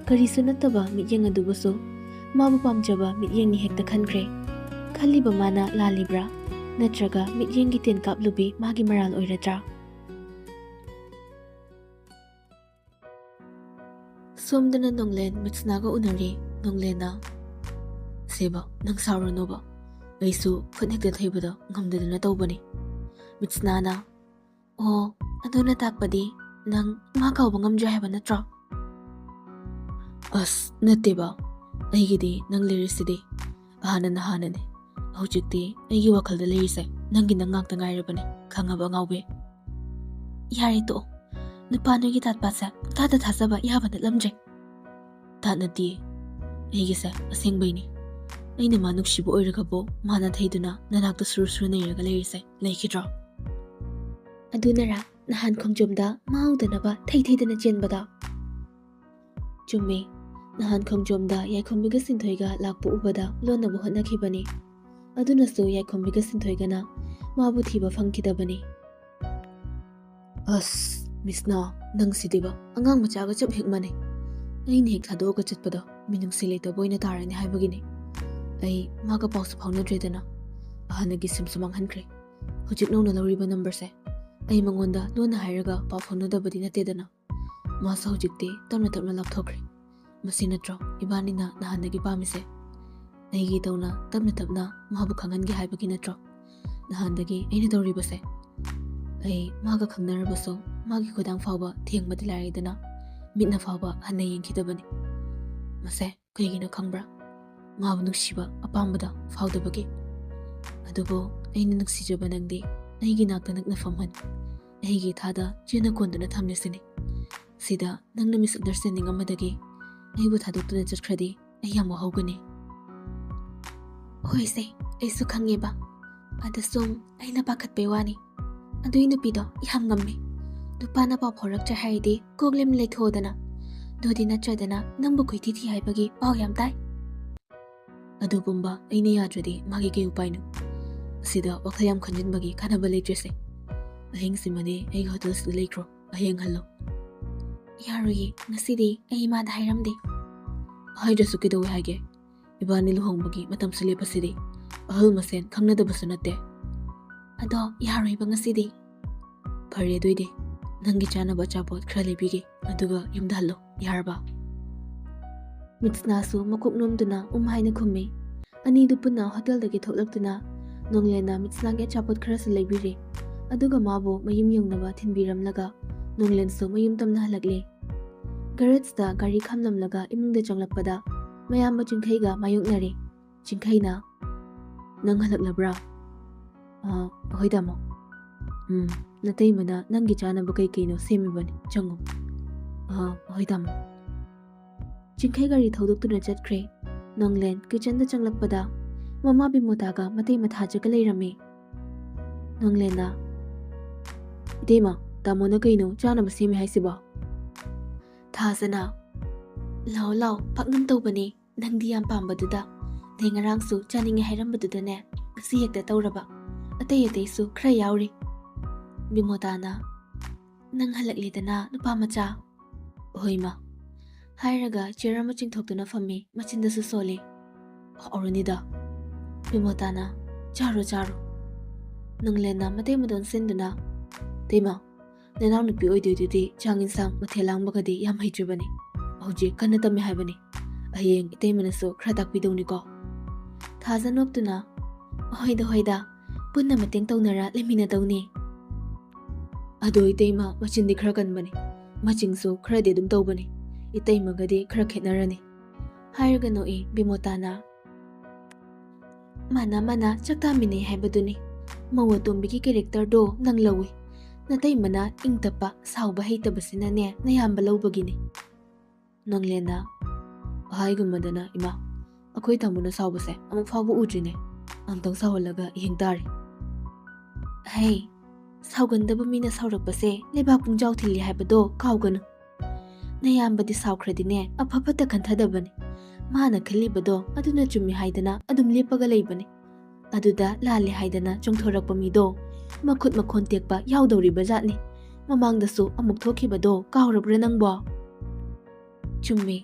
ꯀꯔꯤꯁꯨ ꯅꯠꯇꯕ ꯃꯤꯠꯌꯦꯡ ꯑꯗꯨꯕꯨꯁꯨ ꯃꯥꯕꯨ ꯄꯥꯝꯖꯕ ꯃꯤꯠꯌꯦꯡꯅꯤ ꯍꯦꯛꯇ ꯈꯟꯈ꯭ꯔꯦ꯫ ꯈꯜꯂꯤꯕ ꯃꯥꯅ ꯂꯥꯜꯂꯤꯕ꯭ꯔꯥ? ꯅꯠꯇ꯭ꯔꯒ ꯃꯤꯠꯌꯦꯡꯒꯤ ꯇꯦꯟ ꯀꯥꯞꯂꯨꯕꯤ ꯃꯥꯒꯤ ꯃꯔꯥꯜ ꯑꯣꯏꯔꯗ꯭ꯔꯥ? ꯁꯣꯝꯗꯅ ꯅꯣꯡꯂꯦꯟ ꯃꯤꯠꯁꯅꯥꯒ ꯎꯅꯔꯤ꯫ ꯅꯣꯡꯂꯦꯟꯅ, "ꯁꯦꯕ, ꯅꯪ ꯁꯥꯎꯔꯅꯣꯕ꯫ ꯑꯩꯁꯨ ꯈꯨꯠ ꯍꯦꯛꯇ ꯊꯩꯕꯗꯣ ꯉꯝꯗꯗꯅ ꯇꯧꯕꯅꯤ"꯫ ꯃꯤꯠꯁꯅꯥꯅ, "ꯑꯣ, ꯑꯗꯨꯅ ꯇꯥꯛꯄꯗꯤ ꯅꯪ ꯃꯥ ꯀꯥꯎꯕ ꯉꯝꯗ꯭ꯔꯦ ꯍꯥꯏꯕ ꯅꯠꯇ꯭ꯔꯣ?" "ꯑꯁ, ꯅꯠꯇꯦꯕ꯫ ꯑꯩꯒꯤꯗꯤ ꯅꯪ ꯂꯩꯔꯤꯁꯤꯗꯤ꯫ ꯑꯍꯥꯟꯅꯅ ꯍꯥꯟꯅꯅꯦ꯫ ꯍꯧꯖꯤꯛꯇꯤ ꯑꯩꯒꯤ ꯋꯥꯈꯜꯗ ꯂꯩꯔꯤꯁꯦ ꯅꯪꯒꯤ ꯅꯪ ꯉꯥꯛꯇ ꯉꯥꯏꯔꯕꯅꯦ, ꯈꯪꯉꯕ ꯑꯉꯥꯎꯕꯤ? ꯌꯥꯔꯦ ꯇꯣꯛꯑꯣ꯫ ꯅꯨꯄꯥ ꯅꯣꯏꯒꯤ ꯇꯥꯠꯄꯥꯁꯦ ꯄꯪꯊꯥꯗ ꯊꯥꯖꯕ ꯌꯥꯕ ꯅꯠꯂꯝꯗ꯭ꯔꯦ꯫ ꯇꯥꯠ ꯅꯠꯇꯤꯌꯦ꯫ ꯑꯩꯒꯤꯁꯦ ꯑꯁꯦꯡꯕꯩꯅꯤ꯫ ꯑꯩꯅ ꯃꯥ ꯅꯨꯡꯁꯤꯕ ꯑꯣꯏꯔꯒꯕꯨ ꯃꯥꯅ ꯊꯩꯗꯨꯅ ꯅꯅꯥꯛꯇ ꯁꯨꯔꯨ ꯁꯨꯔꯨ ꯅꯩꯔꯒ ꯂꯩꯔꯤꯁꯦ ꯂꯩꯈꯤꯗ꯭ꯔꯣ? ꯑꯗꯨꯅꯔꯥ ꯅꯍꯥꯟ ꯈꯣꯡꯖꯣꯝꯗ ꯃꯥ ꯎꯗꯅꯕ ꯊꯩ ꯊꯩꯗꯅ ꯆꯦꯟꯕꯗꯣ? ꯆꯨꯝꯃꯦ꯫ ꯅꯍꯥꯟ ꯈꯣꯡꯖꯣꯝꯗ ꯌꯥꯏꯈꯣꯝꯕꯤꯒ ꯁꯤꯟꯊꯣꯏꯒ ꯂꯥꯛꯄ ꯎꯕꯗ ꯂꯣꯟꯅꯕ ꯍꯣꯠꯅꯈꯤꯕꯅꯤ꯫ ꯑꯗꯨꯅꯁꯨ ꯌꯥꯏꯈꯣꯝꯕꯤꯒ ꯁꯤꯟꯊꯣꯏꯒꯅ ꯃꯥꯕꯨ ꯊꯤꯕ ꯐꯪꯈꯤꯗꯕꯅꯤ꯫ ꯑꯁ, ꯃꯤꯁꯅꯥ, ꯅꯪꯁꯤꯗꯤꯕ ꯑꯉꯥꯡ ꯃꯆꯥꯒ ꯆꯞ ꯍꯦꯛ ꯃꯥꯟꯅꯩ꯫ ꯑꯩꯅ ꯍꯦꯛ ꯊꯥꯗꯣꯛꯑꯒ ꯆꯠꯄꯗꯣ ꯃꯤꯅꯨꯡꯁꯤ ꯂꯩꯇꯕ ꯑꯣꯏꯅ ꯇꯥꯔꯅꯤ ꯍꯥꯏꯕꯒꯤꯅꯤ꯫ ꯑꯩ ꯃꯥꯒ ꯄꯥꯎꯁꯨ ꯐꯥꯎꯅꯗ꯭ꯔꯦꯗꯅ, ꯍꯥꯟꯅꯒꯤ ꯁꯤꯝꯁꯨ ꯃꯥꯡꯍꯟꯈ꯭ꯔꯦ꯫ ꯍꯧꯖꯤꯛ ꯅꯧꯅ ꯂꯧꯔꯤꯕ ꯅꯝꯕꯔꯁꯦ ꯑꯩ ꯃꯉꯣꯟꯗ ꯂꯣꯟꯅ ꯍꯥꯏꯔꯒ ꯄꯥꯎ ꯐꯥꯎꯅꯗꯕꯗꯤ ꯅꯠꯇꯦꯗꯅ꯫ ꯃꯥꯁꯨ ꯍꯧꯖꯤꯛꯇꯤ ꯇꯞꯅ ꯇꯞꯅ ꯂꯥꯞꯊꯣꯛꯈ꯭ꯔꯦ꯫ ꯃꯁꯤ ꯅꯠꯇ꯭ꯔꯣ ꯏꯕꯥꯅꯤꯅ ꯅꯍꯥꯟꯗꯒꯤ ꯄꯥꯝꯃꯤꯁꯦ? ꯑꯩꯒꯤ ꯇꯧꯅ ꯇꯞꯅ ꯇꯞꯅ ꯃꯥꯕꯨ ꯈꯪꯍꯟꯒꯦ ꯍꯥꯏꯕꯒꯤ ꯅꯠꯇ꯭ꯔꯣ ꯅꯍꯥꯟꯗꯒꯤ ꯑꯩꯅ ꯇꯧꯔꯤꯕꯁꯦ? ꯑꯩ ꯃꯥꯒ ꯈꯪꯅꯔꯕꯁꯨ ꯃꯥꯒꯤ ꯈꯨꯗꯥꯡ ꯐꯥꯎꯕ ꯊꯦꯡꯕꯗꯤ ꯂꯥꯏꯔꯗꯅ ꯃꯤꯠꯅ ꯐꯥꯎꯕ ꯍꯟꯅ ꯌꯦꯡꯈꯤꯗꯕꯅꯤ꯫ ꯃꯁꯦ ꯀꯩꯒꯤꯅꯣ ꯈꯪꯕ꯭ꯔꯥ? ꯃꯥꯕꯨ ꯅꯨꯡꯁꯤꯕ ꯑꯄꯥꯝꯕꯗ ꯐꯥꯎꯗꯕꯒꯤ꯫ ꯑꯗꯨꯕꯨ ꯑꯩꯅ ꯅꯨꯡꯁꯤꯖꯕ ꯅꯪꯗꯤ ꯑꯩꯒꯤ ꯅꯥꯛꯇ ꯅꯛꯅ ꯐꯝꯍꯟ, ꯑꯩꯒꯤ ꯏꯊꯥꯗ ꯆꯦꯠꯅ ꯀꯣꯟꯗꯨꯅ ꯊꯝꯂꯤꯁꯤꯅꯤ꯫ ꯁꯤꯗ ꯅꯪꯅ misunderstanding ꯑꯃꯗꯒꯤ ꯑꯩꯕꯨ ꯊꯥꯗꯣꯛꯇꯨꯅ ꯆꯠꯈ꯭ꯔꯗꯤ ꯑꯩ ꯌꯥꯝ ꯋꯥꯍꯧꯒꯅꯤ꯫ ꯍꯣꯏꯁꯦ, ꯑꯩꯁꯨ ꯈꯪꯉꯦꯕ꯫ ꯑꯗ ꯁꯨꯝ ꯑꯩꯅ ꯄꯥꯈꯠꯄꯩ ꯋꯥꯅꯤ꯫ ꯑꯗꯨꯏ ꯅꯨꯄꯤꯗꯣ ꯌꯥꯝ ꯉꯝꯃꯦ꯫ ꯅꯨꯄꯥꯅ ꯄꯥꯎ ꯐꯥꯎꯔꯛꯇ꯭ꯔꯦ ꯍꯥꯏꯔꯗꯤ ꯀꯣꯛ ꯂꯦꯝꯅ ꯂꯩꯊꯣꯛꯑꯣꯗꯅ꯫ ꯑꯗꯨꯗꯤ ꯅꯠꯇ꯭ꯔꯗꯅ ꯅꯪꯕꯨ ꯀꯣꯏꯊꯤ ꯊꯤ ꯍꯥꯏꯕꯒꯤ ꯄꯥꯎ ꯌꯥꯝ ꯇꯥꯏ꯫ ꯑꯗꯨꯒꯨꯝꯕ ꯑꯩꯅ ꯌꯥꯗ꯭ꯔꯗꯤ ꯃꯥꯒꯤ ꯀꯩ ꯎꯄꯥꯏꯅꯣ? ꯑꯁꯤꯗ ꯋꯥꯈꯜ ꯌꯥꯝ ꯈꯟꯖꯤꯟꯕꯒꯤ ꯀꯥꯟꯅꯕ ꯂꯩꯇ꯭ꯔꯦꯁꯦ꯫ ꯑꯍꯤꯡꯁꯤꯃꯗꯤ ꯑꯩꯒꯤ ꯍꯣꯇꯦꯜꯁꯤꯗ ꯂꯩꯈ꯭ꯔꯣ, ꯑꯍꯤꯡ ꯍꯜꯂꯣ꯫ ꯌꯥꯔꯣꯏꯌꯦ, ꯉꯁꯤꯗꯤ ꯑꯩ ꯏꯃꯥꯗ ꯍꯥꯏꯔꯝꯗꯦ꯫ ꯍꯥꯏꯗ꯭ꯔꯁꯨ ꯀꯩꯗꯧꯋꯦ ꯍꯥꯏꯒꯦ? ꯏꯕꯥꯅꯤ ꯂꯨꯍꯣꯡꯕꯒꯤ ꯃꯇꯝꯁꯨ ꯂꯦꯞꯄꯁꯤꯗꯤ꯫ ꯑꯍꯜ ꯃꯁꯦꯟ ꯈꯪꯅꯗꯕꯁꯨ ꯅꯠꯇꯦ꯫ ꯑꯗꯣ ꯌꯥꯔꯣꯏꯕ ꯉꯁꯤꯗꯤ꯫ ꯐꯔꯦ ꯑꯗꯨꯏꯗꯤ, ꯅꯪꯒꯤ ꯆꯥꯅꯕ ꯑꯆꯥꯄꯣꯠ ꯈꯔ ꯂꯩꯕꯤꯒꯦ, ꯑꯗꯨꯒ ꯌꯨꯝꯗ ꯍꯜꯂꯣ, ꯌꯥꯔꯕ? ꯃꯤꯠꯁꯅꯥꯁꯨ ꯃꯀꯣꯛ ꯅꯣꯝꯗꯨꯅ ꯎꯝ ꯍꯥꯏꯅ ꯈꯨꯝꯃꯤ꯫ ꯑꯅꯤꯗꯨ ꯄꯨꯟꯅ ꯍꯣꯇꯦꯜꯗꯒꯤ ꯊꯣꯛꯂꯛꯇꯨꯅ ꯅꯣꯡꯂꯦꯟꯅ ꯃꯤꯠꯁꯅꯥꯒꯤ ꯑꯆꯥꯄꯣꯠ ꯈꯔꯁꯨ ꯂꯩꯕꯤꯔꯦ꯫ ꯑꯗꯨꯒ ꯃꯥꯕꯨ ꯃꯌꯨꯝ ꯌꯧꯅꯕ ꯊꯤꯟꯕꯤꯔꯝꯂꯒ ꯅꯣꯡꯂꯦꯟꯁꯨ ꯃꯌꯨꯝ ꯇꯝꯅ ꯍꯜꯂꯛꯂꯦ꯫ ꯒꯦꯔꯦꯖꯇ ꯒꯥꯔꯤ ꯈꯥꯝꯂꯝꯂꯒ ꯏꯃꯨꯡꯗ ꯆꯪꯂꯛꯄꯗ ꯃꯌꯥꯝꯕ ꯆꯤꯡꯈꯩꯒ ꯃꯥꯌꯣꯛꯅꯔꯦ꯫ ꯆꯤꯡꯈꯩꯅ, "ꯅꯪ ꯍꯜꯂꯛꯂꯕ꯭ꯔꯥ?" "ꯑꯥ, ꯍꯣꯏ ꯇꯥꯃꯣ꯫ ꯎꯝ, ꯅꯇꯩꯃꯅ ꯅꯪꯒꯤ ꯆꯥꯅꯕ ꯀꯩ ꯀꯩꯅꯣ ꯁꯦꯝꯃꯤꯕꯅꯤ, ꯆꯪꯉꯨ꯫" "ꯑꯥ, ꯍꯣꯏ ꯇꯥꯃꯣ꯫" ꯆꯤꯡꯈꯩ ꯒꯥꯔꯤ ꯊꯧꯗꯣꯛꯇꯨꯅ ꯆꯠꯈ꯭ꯔꯦ꯫ ꯅꯣꯡꯂꯦꯟ ꯀꯤꯆꯟꯗ ꯆꯪꯂꯛꯄꯗ ꯃꯃꯥ ꯕꯤꯃꯣꯇꯥꯒ ꯃꯇꯩ ꯃꯊꯥꯖꯒ ꯂꯩꯔꯝꯃꯤ꯫ ꯅꯣꯡꯂꯦꯟꯅ, "ꯏꯇꯩꯃ, ꯇꯥꯃꯣꯅ ꯀꯩꯅꯣ ꯆꯥꯅꯕ ꯁꯦꯝꯃꯤ ꯍꯥꯏꯁꯤꯕꯣ?" ꯊꯥꯖꯅ, "ꯂꯥꯎ ꯂꯥꯎ, ꯄꯥꯛꯅꯝ ꯇꯧꯕꯅꯤ, ꯅꯪꯗꯤ ꯌꯥꯝ ꯄꯥꯝꯕꯗꯨꯗ꯫ ꯅꯦ ꯉꯔꯥꯡꯁꯨ ꯆꯥꯅꯤꯡꯉꯦ ꯍꯥꯏꯔꯝꯕꯗꯨꯗꯅꯦ, ꯉꯁꯤ ꯍꯦꯛꯇ ꯇꯧꯔꯕ꯫ ꯑꯇꯩ ꯑꯇꯩꯁꯨ ꯈꯔ ꯌꯥꯎꯔꯤ꯫" ꯕꯤꯃꯣꯇꯥꯅ, "ꯅꯪ ꯍꯜꯂꯛꯂꯦꯗꯅ, ꯅꯨꯄꯥ ꯃꯆꯥ꯫" "ꯍꯣꯏ ꯃꯥ꯫" ꯍꯥꯏꯔꯒ ꯆꯤꯌꯔ ꯑꯃ ꯆꯤꯡꯊꯣꯛꯇꯨꯅ ꯐꯝꯃꯤ, ꯃꯆꯤꯟꯗꯁꯨ ꯁꯣꯜꯂꯤ꯫ "ꯍꯥꯎꯔꯅꯤꯗ꯫" ꯕꯤꯃꯣꯇꯥꯅ, "ꯆꯥꯔꯣ, ꯆꯥꯔꯣ꯫" ꯅꯣꯡꯂꯦꯟꯅ ꯃꯇꯩ ꯃꯗꯣꯟ ꯁꯤꯟꯗꯨꯅ, "ꯏꯇꯩꯃ, ꯅꯅꯥꯎꯅꯨꯄꯤ ꯑꯣꯏꯗꯣꯏꯗꯨꯗꯤ ꯆꯥꯛ ꯏꯟꯁꯥꯡ ꯃꯊꯦꯜ ꯂꯥꯡꯕꯒꯗꯤ ꯌꯥꯝ ꯍꯩꯇ꯭ꯔꯤꯕꯅꯤ꯫ ꯍꯧꯖꯤꯛ ꯀꯟꯅ ꯇꯝꯃꯤ ꯍꯥꯏꯕꯅꯤ꯫ ꯍꯌꯦꯡ ꯏꯇꯩꯃꯅꯁꯨ ꯈꯔ ꯇꯥꯛꯄꯤꯗꯧꯅꯤꯀꯣ꯫" ꯊꯥꯖ ꯅꯣꯛꯇꯨꯅ, "ꯍꯣꯏꯗ, ꯍꯣꯏꯗ, ꯄꯨꯟꯅ ꯃꯇꯦꯡ ꯇꯧꯅꯔ ꯂꯩꯃꯤꯟꯅꯗꯧꯅꯤ꯫" "ꯑꯗꯣ ꯏꯇꯩꯃ ꯃꯆꯤꯟꯗꯤ ꯈꯔ ꯀꯟꯕꯅꯤ꯫ ꯃꯆꯤꯡꯁꯨ ꯈꯔꯗꯤ ꯑꯗꯨꯝ ꯇꯧꯕꯅꯤ꯫ ꯏꯇꯩꯃꯒꯗꯤ ꯈꯔ ꯈꯦꯠꯅꯔꯅꯤ꯫" ꯍꯥꯏꯔꯒ ꯅꯣꯛꯏ ꯕꯤꯃꯣꯇꯥꯅ꯫ "ꯃꯥꯅ ꯃꯥꯅ ꯆꯥꯛ ꯇꯥꯃꯤꯟꯅꯩ ꯍꯥꯏꯕꯗꯨꯅꯤ꯫ ꯃꯧ ꯑꯇꯣꯝꯕꯤꯒꯤ ꯀꯦꯔꯦꯛꯇꯔꯗꯣ ꯅꯪ ꯂꯧꯏ꯫ ꯅꯇꯩꯃꯅ ꯏꯪ ꯇꯞꯄ, ꯁꯥꯎꯕ ꯍꯩꯇꯕꯁꯤꯅꯅꯦ ꯅꯌꯥꯝꯕ ꯂꯧꯕꯒꯤꯅꯤ꯫" ꯅꯣꯡꯂꯦꯟꯅ, "ꯍꯥꯏꯒꯨꯝꯕꯗꯅ ꯏꯃꯥ, ꯑꯩꯈꯣꯏ ꯇꯥꯃꯣꯅ ꯁꯥꯎꯕꯁꯦ ꯑꯃꯨꯛ ꯐꯥꯎꯕ ꯎꯗ꯭ꯔꯤꯅꯦ꯫ ꯑꯝꯇꯪ ꯁꯥꯎꯍꯜꯂꯒ ꯌꯦꯡ ꯇꯥꯔꯦ꯫" "ꯍꯩ, ꯁꯥꯎꯒꯟꯗꯕ ꯃꯤꯅ ꯁꯥꯎꯔꯛꯄꯁꯦ ꯂꯩꯕꯥꯛ ꯄꯨꯡꯖꯥꯎ ꯊꯤꯜꯂꯤ ꯍꯥꯏꯕꯗꯣ ꯀꯥꯎꯒꯅꯨ꯫ ꯅꯌꯥꯝꯕꯗꯤ ꯁꯥꯎꯈ꯭ꯔꯗꯤꯅꯦ ꯑꯐ ꯐꯠꯇ ꯈꯟꯊꯗꯕꯅꯤ꯫ ꯃꯥꯅ ꯈꯜꯂꯤꯕꯗꯣ ꯑꯗꯨꯅ ꯆꯨꯝꯃꯤ ꯍꯥꯏꯗꯅ ꯑꯗꯨꯝ ꯂꯦꯞꯄꯒ ꯂꯩꯕꯅꯤ꯫ ꯑꯗꯨꯗ ꯂꯥꯜꯂꯦ ꯍꯥꯏꯗꯅ ꯆꯣꯡꯊꯣꯔꯛꯄ ꯃꯤꯗꯣ ꯃꯈꯨꯠ ꯃꯈꯣꯟ ꯇꯦꯛꯄ ꯌꯥꯎꯗꯧꯔꯤꯕ ꯖꯥꯠꯅꯤ꯫ ꯃꯃꯥꯡꯗꯁꯨ ꯑꯃꯨꯛ ꯊꯣꯛꯈꯤꯕꯗꯣ ꯀꯥꯎꯔꯕ꯭ꯔꯥ ꯅꯪꯕꯣ?" "ꯆꯨꯝꯃꯤ꯫"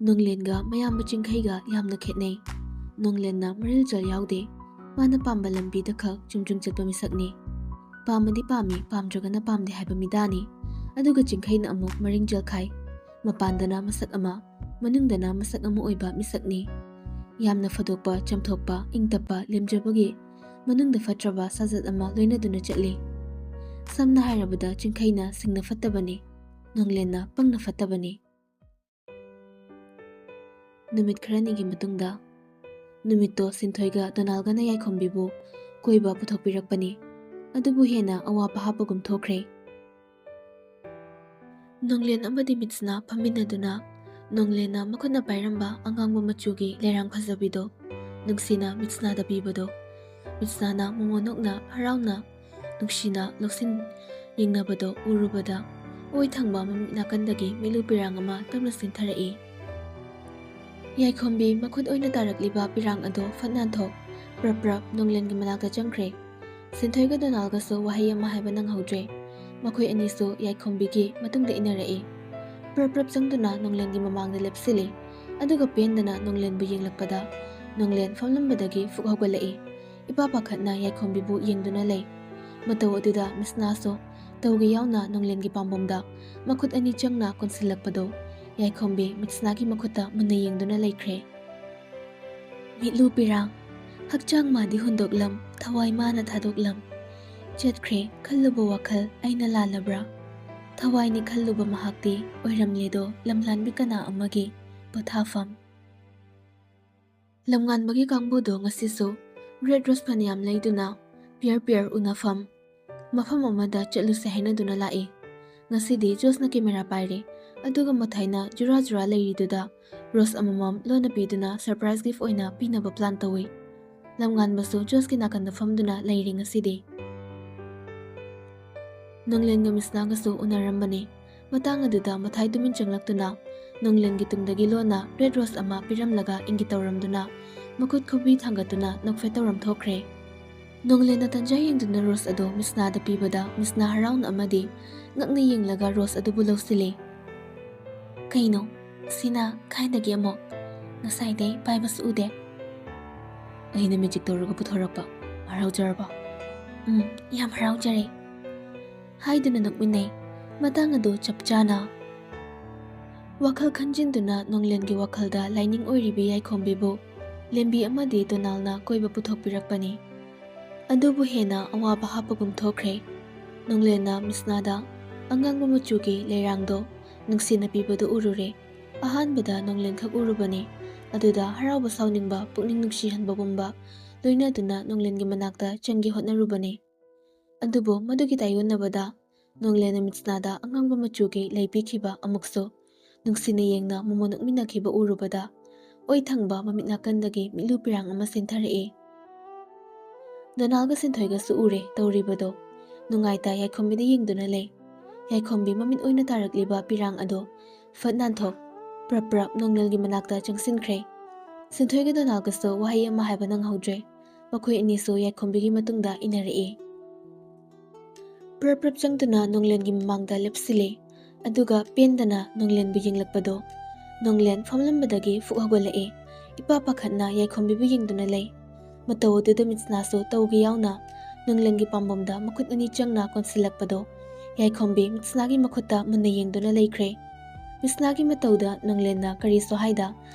ꯅꯣꯡꯂꯦꯟꯒ ꯃꯌꯥꯝꯕ ꯆꯤꯡꯈꯩꯒ ꯌꯥꯝꯅ ꯈꯦꯠꯅꯩ꯫ ꯅꯣꯡꯂꯦꯟꯅ ꯃꯔꯤꯜ ꯆꯜ ꯌꯥꯎꯗꯦ꯫ ꯃꯥꯅ ꯄꯥꯝꯕ ꯂꯝꯕꯤꯗ ꯈꯛ ꯆꯨꯝ ꯆꯨꯝ ꯆꯠꯄ ꯃꯤꯁꯛꯅꯤ꯫ ꯄꯥꯝꯃꯗꯤ ꯄꯥꯝꯃꯤ, ꯄꯥꯝꯗ꯭ꯔꯒꯅ ꯄꯥꯝꯗꯦ ꯍꯥꯏꯕ ꯃꯤꯗꯥꯅꯤ꯫ ꯑꯗꯨꯒ ꯆꯤꯡꯈꯩꯅ ꯑꯃꯨꯛ ꯃꯔꯤꯡ ꯆꯦꯜꯈꯥꯏ꯫ ꯃꯄꯥꯟꯗꯅ ꯃꯁꯛ ꯑꯃ, ꯃꯅꯨꯡꯗꯅ ꯃꯁꯛ ꯑꯃ ꯑꯣꯏꯕ ꯃꯤꯁꯛꯅꯤ꯫ ꯌꯥꯝꯅ ꯐꯗꯣꯛꯄ, ꯆꯝꯊꯣꯛꯄ, ꯏꯪ ꯇꯞꯄ, ꯂꯦꯝꯖꯕꯒꯤ, ꯃꯅꯨꯡꯗ ꯐꯠꯇ꯭ꯔꯕ ꯁꯥꯖꯠ ꯑꯃ ꯂꯣꯏꯅꯗꯨꯅ ꯆꯠꯂꯤ꯫ ꯁꯝꯅ ꯍꯥꯏꯔꯕꯗ ꯆꯤꯡꯈꯩꯅ ꯁꯤꯡꯅ ꯐꯠꯇꯕꯅꯤ, ꯅꯣꯡꯂꯦꯟꯅ ꯄꯪꯅ ꯐꯠꯇꯕꯅꯤ꯫ ꯅꯨꯃꯤꯠ ꯈꯔꯅꯤꯒꯤ ꯃꯇꯨꯡꯗ, ꯅꯨꯃꯤꯠꯇꯣ ꯁꯤꯟꯊꯣꯏꯒ ꯗꯣꯅꯥꯜꯒꯅ ꯌꯥꯏꯈꯣꯝꯕꯤꯕꯨ ꯀꯣꯏꯕ ꯄꯨꯊꯣꯛꯄꯤꯔꯛꯄꯅꯤ꯫ ꯑꯗꯨꯕꯨ ꯍꯦꯟꯅ ꯑꯋꯥꯕ ꯍꯥꯞꯄꯒꯨꯝ ꯊꯣꯛꯈ꯭ꯔꯦ꯫ ꯅꯣꯡꯂꯦꯟ ꯑꯃꯗꯤ ꯃꯤꯠꯁꯅꯥ ꯐꯝꯃꯤꯟꯅꯗꯨꯅ, ꯅꯣꯡꯂꯦꯟꯅ ꯃꯈꯨꯠꯅ ꯄꯥꯏꯔꯝꯕ ꯑꯉꯥꯡꯕ ꯃꯆꯨꯒꯤ ꯂꯩꯔꯥꯡ ꯐꯖꯕꯤꯗꯣ ꯅꯨꯡꯁꯤꯅ ꯃꯤꯠꯁꯅꯥꯗ ꯄꯤꯕꯗꯣ, ꯃꯤꯠꯁꯅꯥꯅ ꯃꯣꯃꯣꯟ ꯅꯣꯛꯅ ꯍꯔꯥꯎꯅ ꯅꯨꯡꯁꯤꯅ ꯂꯧꯁꯤꯟ ꯌꯦꯡꯅꯕꯗꯣ ꯎꯔꯨꯕꯗ, ꯑꯣꯏ ꯊꯪꯕ ꯃꯃꯤꯠ ꯅꯥꯀꯟꯗꯒꯤ ꯃꯤꯠꯂꯨ ꯄꯤꯔꯥꯡ ꯑꯃ ꯇꯞꯅ ꯆꯦꯟꯊꯔꯛꯏ꯫ ꯌꯥꯏꯈꯣꯝꯕꯤ ꯃꯈꯨꯠ ꯑꯣꯏꯅ ꯇꯥꯔꯛꯂꯤꯕ ꯄꯤꯔꯥꯡ ꯑꯗꯣ ꯐꯠ ꯅꯥꯟꯊꯣꯛ, ꯄ꯭ꯔꯞ ꯄ꯭ꯔꯞ ꯅꯣꯡꯂꯦꯟꯒꯤ ꯃꯅꯥꯛꯇ ꯆꯪꯈ꯭ꯔꯦ꯫ ꯁꯤꯟꯊꯣꯏꯒ ꯗꯣꯅꯥꯜꯒꯁꯨ ꯋꯥꯍꯩ ꯑꯃ ꯍꯥꯏꯕ ꯅꯪꯍꯧꯗ꯭ꯔꯦ꯫ ꯃꯈꯣꯏ ꯑꯅꯤꯁꯨ ꯌꯥꯏꯈꯣꯝꯕꯤꯒꯤ ꯃꯇꯨꯡꯗ ꯏꯟꯅꯔꯛꯏ꯫ ꯄ꯭ꯔꯞ ꯄ꯭ꯔꯞ ꯆꯪꯗꯨꯅ ꯅꯣꯡꯂꯦꯟꯒꯤ ꯃꯃꯥꯡꯗ ꯂꯦꯞꯁꯤꯜꯂꯤ꯫ ꯑꯗꯨꯒ ꯄꯦꯟꯗꯅ ꯅꯣꯡꯂꯦꯟꯕꯨ ꯌꯦꯡꯂꯛꯄꯗ, ꯅꯣꯡꯂꯦꯟ ꯐꯝꯂꯝꯕꯗꯒꯤ ꯐꯨꯛ ꯍꯧꯒꯠꯂꯛꯏ꯫ ꯏꯄꯥ ꯄꯥꯈꯠꯅ ꯌꯥꯏꯈꯣꯝꯕꯤꯕꯨ ꯌꯦꯡꯗꯨꯅ ꯂꯩ꯫ ꯃꯇꯧ ꯑꯗꯨꯗ ꯃꯤꯠꯁꯅꯥꯁꯨ ꯇꯧꯒꯦ ꯌꯥꯎꯅ ꯅꯣꯡꯂꯦꯟꯒꯤ ꯄꯥꯝꯕꯣꯝꯗ ꯃꯈꯨꯠ ꯑꯅꯤ ꯆꯪꯅ ꯀꯣꯟꯁꯤꯜꯂꯛꯄꯗꯣ ꯌꯥꯏꯈꯣꯝꯕꯤ ꯃꯤꯠꯁꯅꯥꯒꯤ ꯃꯈꯨꯠꯇ ꯃꯨꯟꯅ ꯌꯦꯡꯗꯨꯅ ꯂꯩꯈ꯭ꯔꯦ꯫ ꯃꯤꯠꯂꯨ ꯄꯤꯔꯥꯡ, ꯍꯛꯆꯥꯡ ꯃꯥꯗꯤ ꯍꯨꯟꯗꯣꯛꯂꯝ, ꯊꯋꯥꯏ ꯃꯥꯅ ꯊꯥꯗꯣꯛꯂꯝ꯫ ꯆꯠꯈ꯭ꯔꯦ ꯈꯜꯂꯨꯕ ꯋꯥꯈꯜ ꯑꯩꯅ ꯂꯥꯜꯂꯕ꯭ꯔꯥ? ꯊꯋꯥꯏꯅꯤ ꯈꯜꯂꯨꯕ ꯃꯍꯥꯛꯇꯤ ꯑꯣꯏꯔꯝꯂꯦꯗꯣ ꯂꯝꯂꯥꯟꯕꯤ ꯀꯅꯥ ꯑꯃꯒꯤ ꯄꯣꯊꯥꯐꯝ꯫ ꯂꯝꯉꯥꯟꯕꯒꯤ ꯀꯥꯡꯕꯨꯗꯣ ꯉꯁꯤꯁꯨ ꯔꯦꯗ ꯔꯣꯁ ꯐꯅꯌꯥꯝ ꯂꯩꯗꯨꯅ ꯄꯤꯌꯔ ꯄꯤꯌꯔ ꯎꯅꯐꯝ ꯃꯐꯝ ꯑꯃꯗ ꯆꯠꯂꯨꯁꯦ ꯍꯥꯏꯅꯗꯨꯅ ꯂꯥꯛꯏ꯫ ꯉꯁꯤꯗꯤ ꯖꯣꯁꯅ ꯀꯦꯃꯦꯔꯥ ꯄꯥꯏꯔꯦ, ꯑꯗꯨꯒ ꯃꯊꯥꯏꯅ ꯖꯨꯔꯥ ꯖꯨꯔꯥ ꯂꯩꯔꯤꯗꯨꯗ ꯔꯣꯁ ꯑꯃꯃꯝ ꯂꯣꯟꯅ ꯄꯤꯗꯨꯅ ꯁꯔꯄ꯭ꯔꯥꯏꯖ ꯒꯤꯐ ꯑꯣꯏꯅ ꯄꯤꯅꯕ ꯄ꯭ꯂꯥꯟ ꯇꯧꯏ꯫ ꯂꯝꯉꯥꯟꯕꯁꯨ ꯖꯣꯁꯀꯤ ꯅꯥꯀꯟꯗ ꯐꯝꯗꯨꯅ ꯂꯩꯔꯦ ꯉꯁꯤꯗꯤ꯫ ꯅꯣꯡꯂꯦꯟꯒ ꯃꯤꯁꯅꯥꯒꯁꯨ ꯎꯅꯔꯝꯕꯅꯤ꯫ ꯃꯇꯥꯡ ꯑꯗꯨꯗ ꯃꯊꯥꯏ ꯇꯨꯃꯤꯟ ꯆꯪꯂꯛꯇꯨꯅ ꯅꯣꯡꯂꯦꯟꯒꯤ ꯇꯨꯡꯗꯒꯤ ꯂꯣꯟꯅ ꯔꯦꯗ ꯔꯣꯁ ꯑꯃ ꯄꯤꯔꯝꯂꯒ ꯏꯪꯒꯤꯠ ꯇꯧꯔꯝꯗꯨꯅ ꯃꯈꯨꯠ ꯈꯨꯕꯤ ꯊꯥꯡꯒꯠꯇꯨꯅ ꯅꯣꯛꯐꯦꯠ ꯇꯧꯔꯝ ꯊꯣꯛꯈ꯭ꯔꯦ꯫ ꯅꯣꯡꯂꯦꯟꯅ ꯇꯟꯖꯥ ꯌꯦꯡꯗꯨꯅ ꯔꯣꯁ ꯑꯗꯨ ꯃꯤꯁꯅꯥꯗ ꯄꯤꯕꯗ ꯃꯤꯁꯅꯥ ꯍꯔꯥꯎꯅ ꯑꯃꯗꯤ ꯉꯛꯅ ꯌꯦꯡꯂꯒ ꯔꯣꯁ ꯑꯗꯨꯕꯨ ꯂꯧꯁꯤꯜꯂꯤ꯫ ꯀꯩꯅꯣ? ꯁꯤꯅ ꯀꯥꯏꯗꯒꯤ ꯑꯃꯨꯛ? ꯉꯁꯥꯏꯗꯩ ꯄꯥꯏꯕꯁꯨ ꯎꯗꯦ꯫ ꯑꯩꯅ ꯃꯦꯖꯤꯛ ꯇꯧꯔꯒ ꯄꯨꯊꯣꯔꯛꯄ꯫ ꯍꯔꯥꯎꯖꯔꯕ? ꯎꯝ, ꯌꯥꯝ ꯍꯔꯥꯎꯖꯔꯦ꯫ ꯍꯥꯏꯗꯨꯅ ꯅꯣꯛꯃꯤꯟꯅꯩ꯫ ꯃꯇꯥꯡ ꯑꯗꯨ ꯆꯞ ꯆꯥꯅ ꯋꯥꯈꯜ ꯈꯟꯖꯤꯟꯗꯨꯅ ꯅꯣꯡꯂꯦꯟꯒꯤ ꯋꯥꯈꯜꯗ ꯂꯥꯏꯅꯤꯡ ꯑꯣꯏꯔꯤꯕꯤ ꯌꯥꯏꯈꯣꯝꯕꯤꯕꯨ ꯂꯦꯝꯕꯤ ꯑꯃꯗꯤ ꯗꯣꯅꯥꯜꯅ ꯀꯣꯏꯕ ꯄꯨꯊꯣꯛꯄꯤꯔꯛꯄꯅꯤ꯫ ꯑꯗꯨꯕꯨ ꯍꯦꯟꯅ ꯑꯋꯥꯕ ꯍꯥꯞꯄꯒꯨꯝ ꯊꯣꯛꯈ꯭ꯔꯦ꯫ ꯅꯣꯡꯂꯦꯟꯅ ꯃꯤꯁꯅꯥꯗ ꯑꯉꯥꯡꯕ ꯃꯆꯨꯒꯤ ꯂꯩꯔꯥꯡꯗꯣ ꯅꯨꯡꯁꯤꯅ ꯄꯤꯕꯗꯨ ꯎꯔꯨꯔꯦ꯫ ꯑꯍꯥꯟꯕꯗ ꯅꯣꯡꯂꯦꯟꯈꯛ ꯎꯔꯨꯕꯅꯤ꯫ ꯑꯗꯨꯗ ꯍꯔꯥꯎꯕ ꯁꯥꯎꯅꯤꯡꯕ, ꯄꯨꯛꯅꯤꯡ ꯅꯨꯡꯁꯤꯍꯟꯕꯒꯨꯝꯕ ꯂꯣꯏꯅꯗꯨꯅ ꯅꯣꯡꯂꯦꯟꯒꯤ ꯃꯅꯥꯛꯇ ꯆꯪꯒꯦ ꯍꯣꯠꯅꯔꯨꯕꯅꯤ꯫ ꯑꯗꯨꯕꯨ ꯃꯗꯨꯒꯤ ꯇꯥꯏꯌꯣꯟꯅꯕꯗ ꯅꯣꯡꯂꯦꯟꯅ ꯃꯤꯠꯁꯅꯥꯗ ꯑꯉꯥꯡꯕ ꯃꯆꯨꯒꯤ ꯂꯩ ꯄꯤꯈꯤꯕ ꯑꯃꯨꯛꯁꯨ ꯅꯨꯡꯁꯤꯅ ꯌꯦꯡꯅ ꯃꯣꯃꯣꯟ ꯅꯣꯛꯃꯤꯟꯅꯈꯤꯕ ꯎꯔꯨꯕꯗ ꯑꯣꯏ ꯊꯪꯕ ꯃꯃꯤꯠ ꯅꯥꯀꯟꯗꯒꯤ ꯃꯤꯠꯂꯨ ꯄꯤꯔꯥꯡ ꯑꯃ ꯆꯦꯟꯊꯔꯛꯏ꯫ ꯗꯣꯅꯥꯜꯒ ꯁꯤꯟꯊꯣꯏꯒꯁꯨ ꯎꯔꯦ ꯇꯧꯔꯤꯕꯗꯣ꯫ ꯅꯨꯡꯉꯥꯏꯇ ꯌꯥꯏꯈꯣꯝꯕꯤꯗ ꯌꯦꯡꯗꯨꯅ ꯂꯩ꯫ ꯌꯥꯏꯈꯣꯝꯕꯤ ꯃꯃꯤꯠ ꯑꯣꯏꯅ ꯇꯥꯔꯛꯂꯤꯕ ꯄꯤꯔꯥꯡ ꯑꯗꯣ ꯐꯠ ꯅꯥꯟꯊꯣꯛ ꯄ꯭ꯔꯞ ꯄ꯭ꯔꯞ ꯅꯣꯡꯂꯦꯟꯒꯤ ꯃꯅꯥꯛꯇ ꯆꯪꯁꯤꯟꯈ꯭ꯔꯦ꯫ ꯁꯤꯟꯊꯣꯏꯒ ꯗꯣꯅꯥꯜꯒꯁꯨ ꯋꯥꯍꯩ ꯑꯃ ꯍꯥꯏꯕ ꯅꯪꯍꯧꯗ꯭ꯔꯦ꯫ ꯃꯈꯣꯏ ꯑꯅꯤꯁꯨ ꯌꯥꯏꯈꯣꯝꯕꯤꯒꯤ ꯃꯇꯨꯡꯗ ꯏꯟꯅꯔꯛꯏ꯫ ꯄ꯭ꯔꯞ ꯄ꯭ꯔꯞ ꯆꯪꯗꯨꯅ ꯅꯣꯡꯂꯦꯟꯒꯤ ꯃꯃꯥꯡꯗ ꯂꯦꯞꯁꯤꯜꯂꯦ꯫ ꯑꯗꯨꯒ ꯄꯦꯟꯗꯅ ꯅꯣꯡꯂꯦꯟꯕꯨ ꯌꯦꯡꯂꯛꯄꯗꯣ꯫ ꯅꯣꯡꯂꯦꯟ ꯐꯝꯂꯝꯕꯗꯒꯤ ꯐꯨꯛ ꯍꯧꯒꯠꯂꯛꯑꯦ꯫ ꯏꯄꯥ ꯄꯥꯈꯠꯅ ꯌꯥꯏꯈꯣꯝꯕꯤꯕꯨ ꯌꯦꯡꯗꯨꯅ ꯂꯩ꯫ ꯃꯇꯧ ꯑꯗꯨꯗ ꯃꯤꯠꯁꯅꯥꯁꯨ ꯇꯧꯒꯦ ꯌꯥꯎꯅ ꯅꯣꯡꯂꯦꯟꯒꯤ ꯄꯥꯝꯕꯣꯝꯗ ꯃꯈꯨꯠ ꯑꯅꯤ ꯆꯪꯅ ꯀꯣꯟꯁꯤꯜꯂꯛꯄꯗꯣ ꯌꯥꯏꯈꯣꯝꯕꯤ ꯃꯤꯠꯁꯅꯥꯒꯤ ꯃꯈꯨꯠꯇ ꯃꯨꯟꯅ ꯌꯦꯡꯗꯨꯅ ꯂꯩꯈ꯭ꯔꯦ꯫ ꯃꯤꯠꯁꯅꯥꯒꯤ ꯃꯇꯧꯗ ꯅꯣꯡꯂꯦꯟꯅ ꯀꯔꯤꯁꯨ ꯍꯥꯏꯗ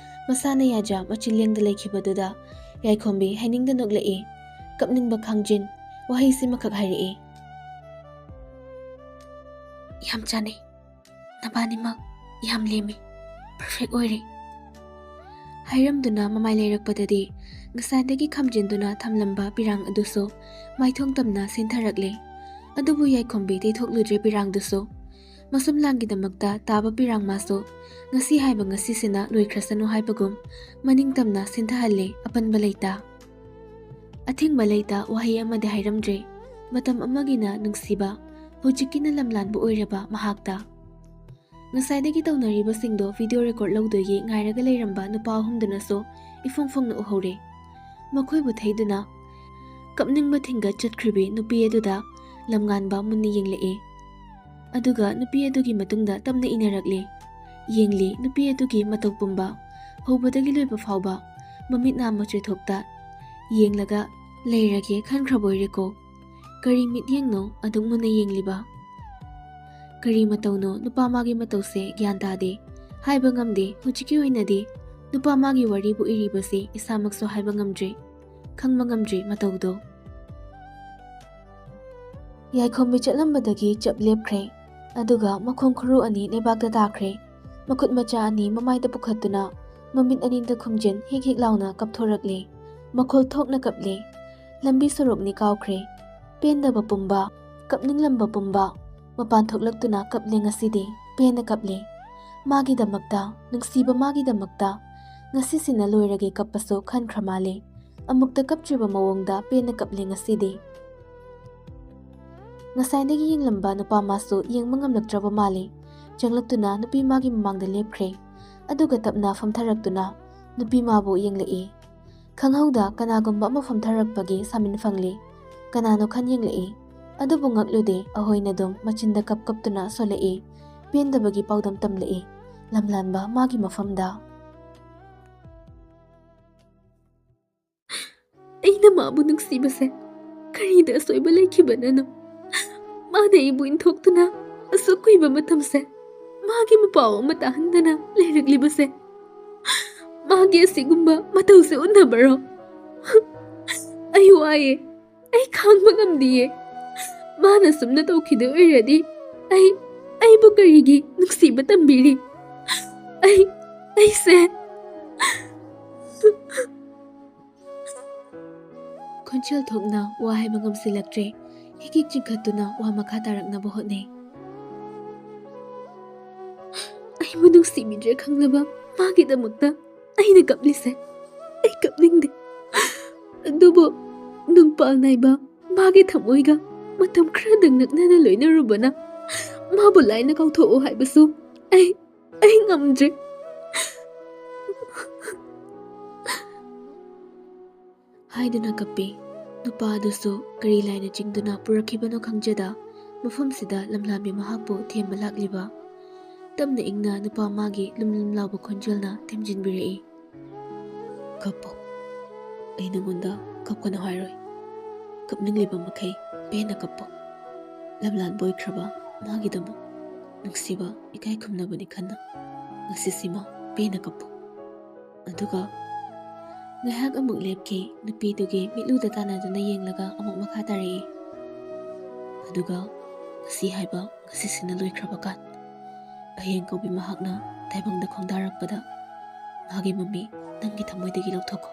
ꯃꯁꯥꯅ ꯌꯥꯖ ꯃꯆꯤꯟ ꯂꯦꯡꯗ ꯂꯩꯈꯤꯕꯗꯨꯗ ꯌꯥꯏꯈꯣꯝꯕꯤ ꯍꯥꯏꯅꯤꯡꯗ ꯅꯣꯛꯂꯛꯏ꯫ ꯀꯞꯅꯤꯡꯕ ꯈꯥꯡꯖꯤꯟ ꯋꯥꯍꯩꯁꯤꯃꯈꯛ ꯍꯥꯏꯔꯛꯏ꯫ "ꯌꯥꯝ ꯆꯥꯅꯩ꯫ ꯅꯕꯥꯅꯤꯃꯛ ꯌꯥꯝ ꯂꯦꯝꯃꯤ꯫ ꯄꯔꯐꯦꯛ ꯑꯣꯏꯔꯦ"꯫ ꯍꯥꯏꯔꯝꯗꯨꯅ ꯃꯃꯥꯏ ꯂꯩꯔꯛꯄꯗꯗꯤ ꯉꯁꯥꯏꯗꯒꯤ ꯈꯝꯖꯤꯟꯗꯨꯅ ꯊꯝꯂꯝꯕ ꯄꯤꯔꯥꯡ ꯑꯗꯨꯁꯨ ꯃꯥꯏꯊꯣꯡ ꯇꯝꯅ ꯁꯦꯟꯊꯔꯛꯂꯦ꯫ ꯑꯗꯨꯕꯨ ꯌꯥꯏꯈꯣꯝꯕꯤ ꯇꯩꯊꯣꯛꯂꯨꯗ꯭ꯔꯦ ꯄꯤꯔꯥꯡꯗꯨꯁꯨ꯫ ꯃꯁꯨꯝ ꯂꯥꯡꯒꯤꯗꯃꯛꯇ ꯇꯥꯕ ꯄꯤꯔꯥꯡ ꯃꯥꯁꯨ ꯉꯁꯤ ꯍꯥꯏꯕ ꯉꯁꯤꯁꯤꯅ ꯂꯣꯏꯈ꯭ꯔꯁꯅꯨ ꯍꯥꯏꯕꯒꯨꯝ ꯃꯅꯤꯡ ꯇꯝꯅ ꯁꯦꯟꯊꯍꯜꯂꯦ ꯑꯄꯟꯕ ꯂꯩꯇ꯫ ꯑꯊꯤꯡꯕ ꯂꯩꯇ ꯋꯥꯍꯩ ꯑꯃꯗꯤ ꯍꯥꯏꯔꯝꯗ꯭ꯔꯦ꯫ ꯃꯇꯝ ꯑꯃꯒꯤꯅ ꯅꯨꯡꯁꯤꯕ, ꯍꯧꯖꯤꯛꯀꯤꯅ ꯂꯝꯂꯥꯟꯕ ꯑꯣꯏꯔꯕ ꯃꯍꯥꯛꯇ꯫ ꯉꯁꯥꯏꯗꯒꯤ ꯇꯧꯅꯔꯤꯕꯁꯤꯡꯗꯣ ꯚꯤꯗꯤꯑꯣ ꯔꯦꯀꯣꯔꯗ ꯂꯧꯗꯣꯏꯒꯤ ꯉꯥꯏꯔꯒ ꯂꯩꯔꯝꯕ ꯅꯨꯄꯥ ꯑꯍꯨꯝꯗꯨꯅꯁꯨ ꯏꯐꯣꯡ ꯐꯣꯡꯅ ꯎꯍꯧꯔꯦ꯫ ꯃꯈꯣꯏꯕꯨ ꯊꯩꯗꯨꯅ ꯀꯞꯅꯤꯡꯕ ꯊꯤꯡꯒꯠ ꯆꯠꯈ꯭ꯔꯤꯕꯤ ꯅꯨꯄꯤ ꯑꯗꯨꯗ ꯂꯝꯉꯥꯟꯕ ꯃꯨꯟꯅ ꯌꯦꯡꯂꯛꯏ꯫ ꯑꯗꯨꯒ ꯅꯨꯄꯤ ꯑꯗꯨꯒꯤ ꯃꯇꯨꯡꯗ ꯇꯞꯅ ꯏꯟꯅꯔꯛꯂꯦ꯫ ꯌꯦꯡꯂꯤ ꯅꯨꯄꯤ ꯑꯗꯨꯒꯤ ꯃꯇꯧ ꯄꯨꯝꯕ, ꯍꯧꯕꯗꯒꯤ ꯂꯣꯏꯕ ꯐꯥꯎꯕ ꯃꯃꯤꯠ ꯅꯥ ꯃꯆꯣꯏꯊꯣꯛꯇ ꯌꯦꯡꯂꯒ ꯂꯩꯔꯒꯦ ꯈꯟꯈ꯭ꯔꯕꯣꯏꯔꯦꯀꯣ꯫ ꯀꯔꯤ ꯃꯤꯠꯌꯦꯡꯅꯣ ꯑꯗꯨꯛ ꯃꯨꯟꯅ ꯌꯦꯡꯂꯤꯕ? ꯀꯔꯤ ꯃꯇꯧꯅꯣ? ꯅꯨꯄꯥ ꯃꯥꯒꯤ ꯃꯇꯧꯁꯦ ꯒ꯭ꯌꯥꯟ ꯇꯥꯗꯦ꯫ ꯍꯥꯏꯕ ꯉꯝꯗꯦ꯫ ꯍꯧꯖꯤꯛꯀꯤ ꯑꯣꯏꯅꯗꯤ ꯅꯨꯄꯥ ꯃꯥꯒꯤ ꯋꯥꯔꯤꯕꯨ ꯏꯔꯤꯕꯁꯤ ꯏꯁꯥꯃꯛꯁꯨ ꯍꯥꯏꯕ ꯉꯝꯗ꯭ꯔꯦ꯫ ꯈꯪꯕ ꯉꯝꯗ꯭ꯔꯦ ꯃꯇꯧꯗꯣ꯫ ꯌꯥꯏꯈꯣꯝꯕꯤ ꯆꯠꯂꯝꯕꯗꯒꯤ ꯆꯞ ꯂꯦꯞꯈ꯭ꯔꯦ꯫ ꯑꯗꯨꯒ ꯃꯈꯣꯡ ꯈꯨꯔꯨ ꯑꯅꯤ ꯂꯩꯕꯥꯛꯇ ꯇꯥꯈ꯭ꯔꯦ꯫ ꯃꯈꯨꯠ ꯃꯆꯥ ꯑꯅꯤ ꯃꯃꯥꯏꯗ ꯄꯨꯈꯠꯇꯨꯅ ꯃꯃꯤꯠ ꯑꯅꯤꯗ ꯈꯨꯝꯖꯤꯟ ꯍꯤꯛ ꯍꯤꯛ ꯂꯥꯎꯅ ꯀꯞꯊꯣꯔꯛꯂꯦ꯫ ꯃꯈꯣꯜ ꯊꯣꯛꯅ ꯀꯞꯂꯦ꯫ ꯂꯝꯕꯤ ꯁꯣꯔꯣꯛꯅꯤ ꯀꯥꯎꯈ꯭ꯔꯦ꯫ ꯄꯦꯟꯗꯕ ꯄꯨꯝꯕ, ꯀꯞꯅꯤꯡꯂꯝꯕ ꯄꯨꯝꯕ ꯃꯄꯥꯟ ꯊꯣꯛꯂꯛꯇꯨꯅ ꯀꯞꯂꯦ ꯉꯁꯤꯗꯤ꯫ ꯄꯦꯟꯅ ꯀꯞꯂꯦ꯫ ꯃꯥꯒꯤꯗꯃꯛꯇ, ꯅꯨꯡꯁꯤꯕ ꯃꯥꯒꯤꯗꯃꯛꯇ꯫ ꯉꯁꯤꯁꯤꯅ ꯂꯣꯏꯔꯒꯦ ꯀꯞꯄꯁꯨ ꯈꯟꯈ꯭ꯔ ꯃꯥꯜꯂꯦ꯫ ꯑꯃꯨꯛꯇ ꯀꯞꯇ꯭ꯔꯤꯕ ꯃꯑꯣꯡꯗ ꯄꯦꯟꯅ ꯀꯞꯂꯦ ꯉꯁꯤꯗꯤ꯫ ꯉꯁꯥꯏꯗꯒꯤ ꯌꯦꯡꯂꯝꯕ ꯅꯨꯄꯥ ꯃꯥꯁꯨ ꯌꯦꯡꯕ ꯉꯝꯂꯛꯇ꯭ꯔꯕ ꯃꯥꯜꯂꯦ꯫ ꯆꯪꯂꯛꯇꯨꯅ ꯅꯨꯄꯤ ꯃꯥꯒꯤ ꯃꯃꯥꯡꯗ ꯂꯦꯞꯈ꯭ꯔꯦ꯫ ꯑꯗꯨꯒ ꯇꯞꯅ ꯐꯝꯊꯔꯛꯇꯨꯅ ꯅꯨꯄꯤ ꯃꯥꯕꯨ ꯌꯦꯡꯂꯛꯏ꯫ ꯈꯪꯍꯧꯗ ꯀꯅꯥꯒꯨꯝꯕ ꯑꯃ ꯐꯝꯊꯔꯛꯄꯒꯤ ꯁꯥꯃꯤꯟ ꯐꯪꯂꯦ꯫ ꯀꯅꯥꯅꯣ ꯈꯟ ꯌꯦꯡꯂꯛꯏ꯫ ꯑꯗꯨꯕꯨ ꯉꯛꯂꯨꯗꯦ, ꯑꯍꯣꯏꯅ ꯑꯗꯨꯝ ꯃꯆꯤꯟꯗ ꯀꯞ ꯀꯞꯇꯨꯅ ꯁꯣꯜꯂꯛꯏ꯫ ꯄꯦꯟꯗꯕꯒꯤ ꯄꯥꯎꯗꯝ ꯇꯝꯂꯛꯏ꯫ ꯂꯝꯂꯥꯟꯕ ꯃꯥꯒꯤ ꯃꯐꯝꯗ꯫ ꯑꯩꯅ ꯃꯥꯕꯨ ꯅꯨꯡꯁꯤꯕꯁꯦ ꯀꯔꯤꯗ ꯑꯁꯣꯏꯕ ꯂꯩꯈꯤꯕꯅꯅꯣ? ꯃꯥꯅ ꯑꯩꯕꯨ ꯏꯟꯊꯣꯛꯇꯨꯅ ꯑꯁꯨꯛ ꯀꯨꯏꯕ ꯃꯇꯝꯁꯦ ꯃꯥꯒꯤ ꯃꯄꯥꯎ ꯑꯃ ꯇꯥꯍꯟꯗꯅ ꯂꯩꯔꯛꯂꯤꯕꯁꯦ꯫ ꯃꯥꯒꯤ ꯑꯁꯤꯒꯨꯝꯕ ꯃꯇꯧꯁꯦ ꯎꯅꯕꯔꯣ? ꯑꯩ ꯋꯥꯏꯌꯦ꯫ ꯑꯩ ꯈꯥꯡꯕ ꯉꯝꯗꯤꯌꯦ꯫ ꯃꯥꯅ ꯁꯨꯝꯅ ꯇꯧꯈꯤꯗꯣꯏ ꯑꯣꯏꯔꯗꯤ ꯑꯩ, ꯑꯩꯕꯨ ꯀꯔꯤꯒꯤ ꯅꯨꯡꯁꯤꯕ ꯇꯝꯕꯤꯔꯤ? ꯑꯩ, ꯑꯩꯁꯦ꯫ ꯈꯣꯟꯖꯦꯜ ꯊꯣꯛꯅ ꯋꯥ ꯍꯥꯏꯕ ꯉꯝꯁꯤꯜꯂꯛꯇ꯭ꯔꯦ꯫ ꯍꯤꯛ ꯍꯤꯛ ꯆꯤꯡꯈꯠꯇꯨꯅ ꯋꯥ ꯃꯈꯥ ꯇꯥꯔꯛꯅꯕ ꯍꯣꯠꯅꯩ꯫ ꯑꯩꯕꯨ ꯅꯨꯡꯁꯤꯕꯤꯗ꯭ꯔꯦ ꯈꯪꯂꯕ ꯃꯥꯒꯤꯗꯃꯛꯇ ꯑꯩꯅ ꯀꯞꯂꯤꯁꯦ꯫ ꯑꯩ ꯀꯞꯅꯤꯡꯗꯦ꯫ ꯑꯗꯨꯕꯨ ꯅꯨꯡꯄꯥꯜ ꯅꯥꯏꯕ ꯃꯥꯒꯤ ꯊꯃꯣꯏꯒ ꯃꯇꯝ ꯈꯔꯗꯪ ꯅꯛꯅꯅ ꯂꯣꯏꯅꯔꯨꯕꯅ ꯃꯥꯕꯨ ꯂꯥꯏꯅ ꯀꯥꯎꯊꯣꯛꯎ ꯍꯥꯏꯕꯁꯨ ꯑꯩ, ꯑꯩ ꯉꯝꯗ꯭ꯔꯦ꯫ ꯍꯥꯏꯗꯨꯅ ꯀꯞꯄꯤ꯫ ꯅꯨꯄꯥ ꯑꯗꯨꯁꯨ ꯀꯔꯤ ꯂꯥꯏꯅ ꯆꯤꯡꯗꯨꯅ ꯄꯨꯔꯛꯈꯤꯕꯅꯣ ꯈꯪꯖꯗ ꯃꯐꯝꯁꯤꯗ ꯂꯝꯂꯥꯟꯕꯤ ꯃꯍꯥꯛꯄꯨ ꯊꯦꯝꯕ ꯂꯥꯛꯂꯤꯕ꯫ ꯇꯞꯅ ꯏꯪꯅ ꯅꯨꯄꯥ ꯃꯥꯒꯤ ꯂꯨꯝ ꯂꯨꯝ ꯂꯥꯎꯕ ꯈꯣꯟꯖꯦꯜꯅ ꯊꯦꯝꯖꯤꯟꯕꯤꯔꯛꯏ꯫ ꯀꯞꯄꯣ꯫ ꯑꯩ ꯅꯉꯣꯟꯗ ꯀꯞꯀꯅꯨ ꯍꯥꯏꯔꯣꯏ꯫ ꯀꯞꯅꯤꯡꯂꯤꯕ ꯃꯈꯩ ꯄꯦꯟꯅ ꯀꯞꯄꯣ꯫ ꯂꯝꯂꯥꯟꯕ ꯑꯣꯏꯈ꯭ꯔꯕ ꯃꯥꯒꯤꯗꯃꯛ ꯅꯨꯡꯁꯤꯕ ꯏꯀꯥꯏ ꯈꯨꯝꯅꯕꯅꯤ ꯈꯟꯅ ꯉꯁꯤꯁꯤꯃ ꯄꯦꯟꯅ ꯀꯞꯄꯣ꯫ ꯑꯗꯨꯒ ꯉꯥꯏꯍꯥꯛ ꯑꯃꯨꯛ ꯂꯦꯞꯈꯤ꯫ ꯅꯨꯄꯤꯗꯨꯒꯤ ꯃꯤꯠꯂꯨꯗ ꯇꯥꯟꯅꯗꯨꯅ ꯌꯦꯡꯂꯒ ꯑꯃꯨꯛ ꯃꯈꯥ ꯇꯥꯔꯛꯏ꯫ ꯑꯗꯨꯒ ꯉꯁꯤ ꯍꯥꯏꯕ ꯉꯁꯤꯁꯤꯅ ꯂꯣꯏꯈ꯭ꯔꯕ ꯀꯥꯟ꯫ ꯑꯍꯤꯡ ꯀꯧꯕꯤ ꯃꯍꯥꯛꯅ ꯇꯥꯏꯕꯪꯗ ꯈꯣꯡꯗꯥꯔꯛꯄꯗ ꯃꯥꯒꯤ ꯃꯃꯤ ꯅꯪꯒꯤ ꯊꯃꯣꯏꯗꯒꯤ ꯂꯧꯊꯣꯛꯈꯣ꯫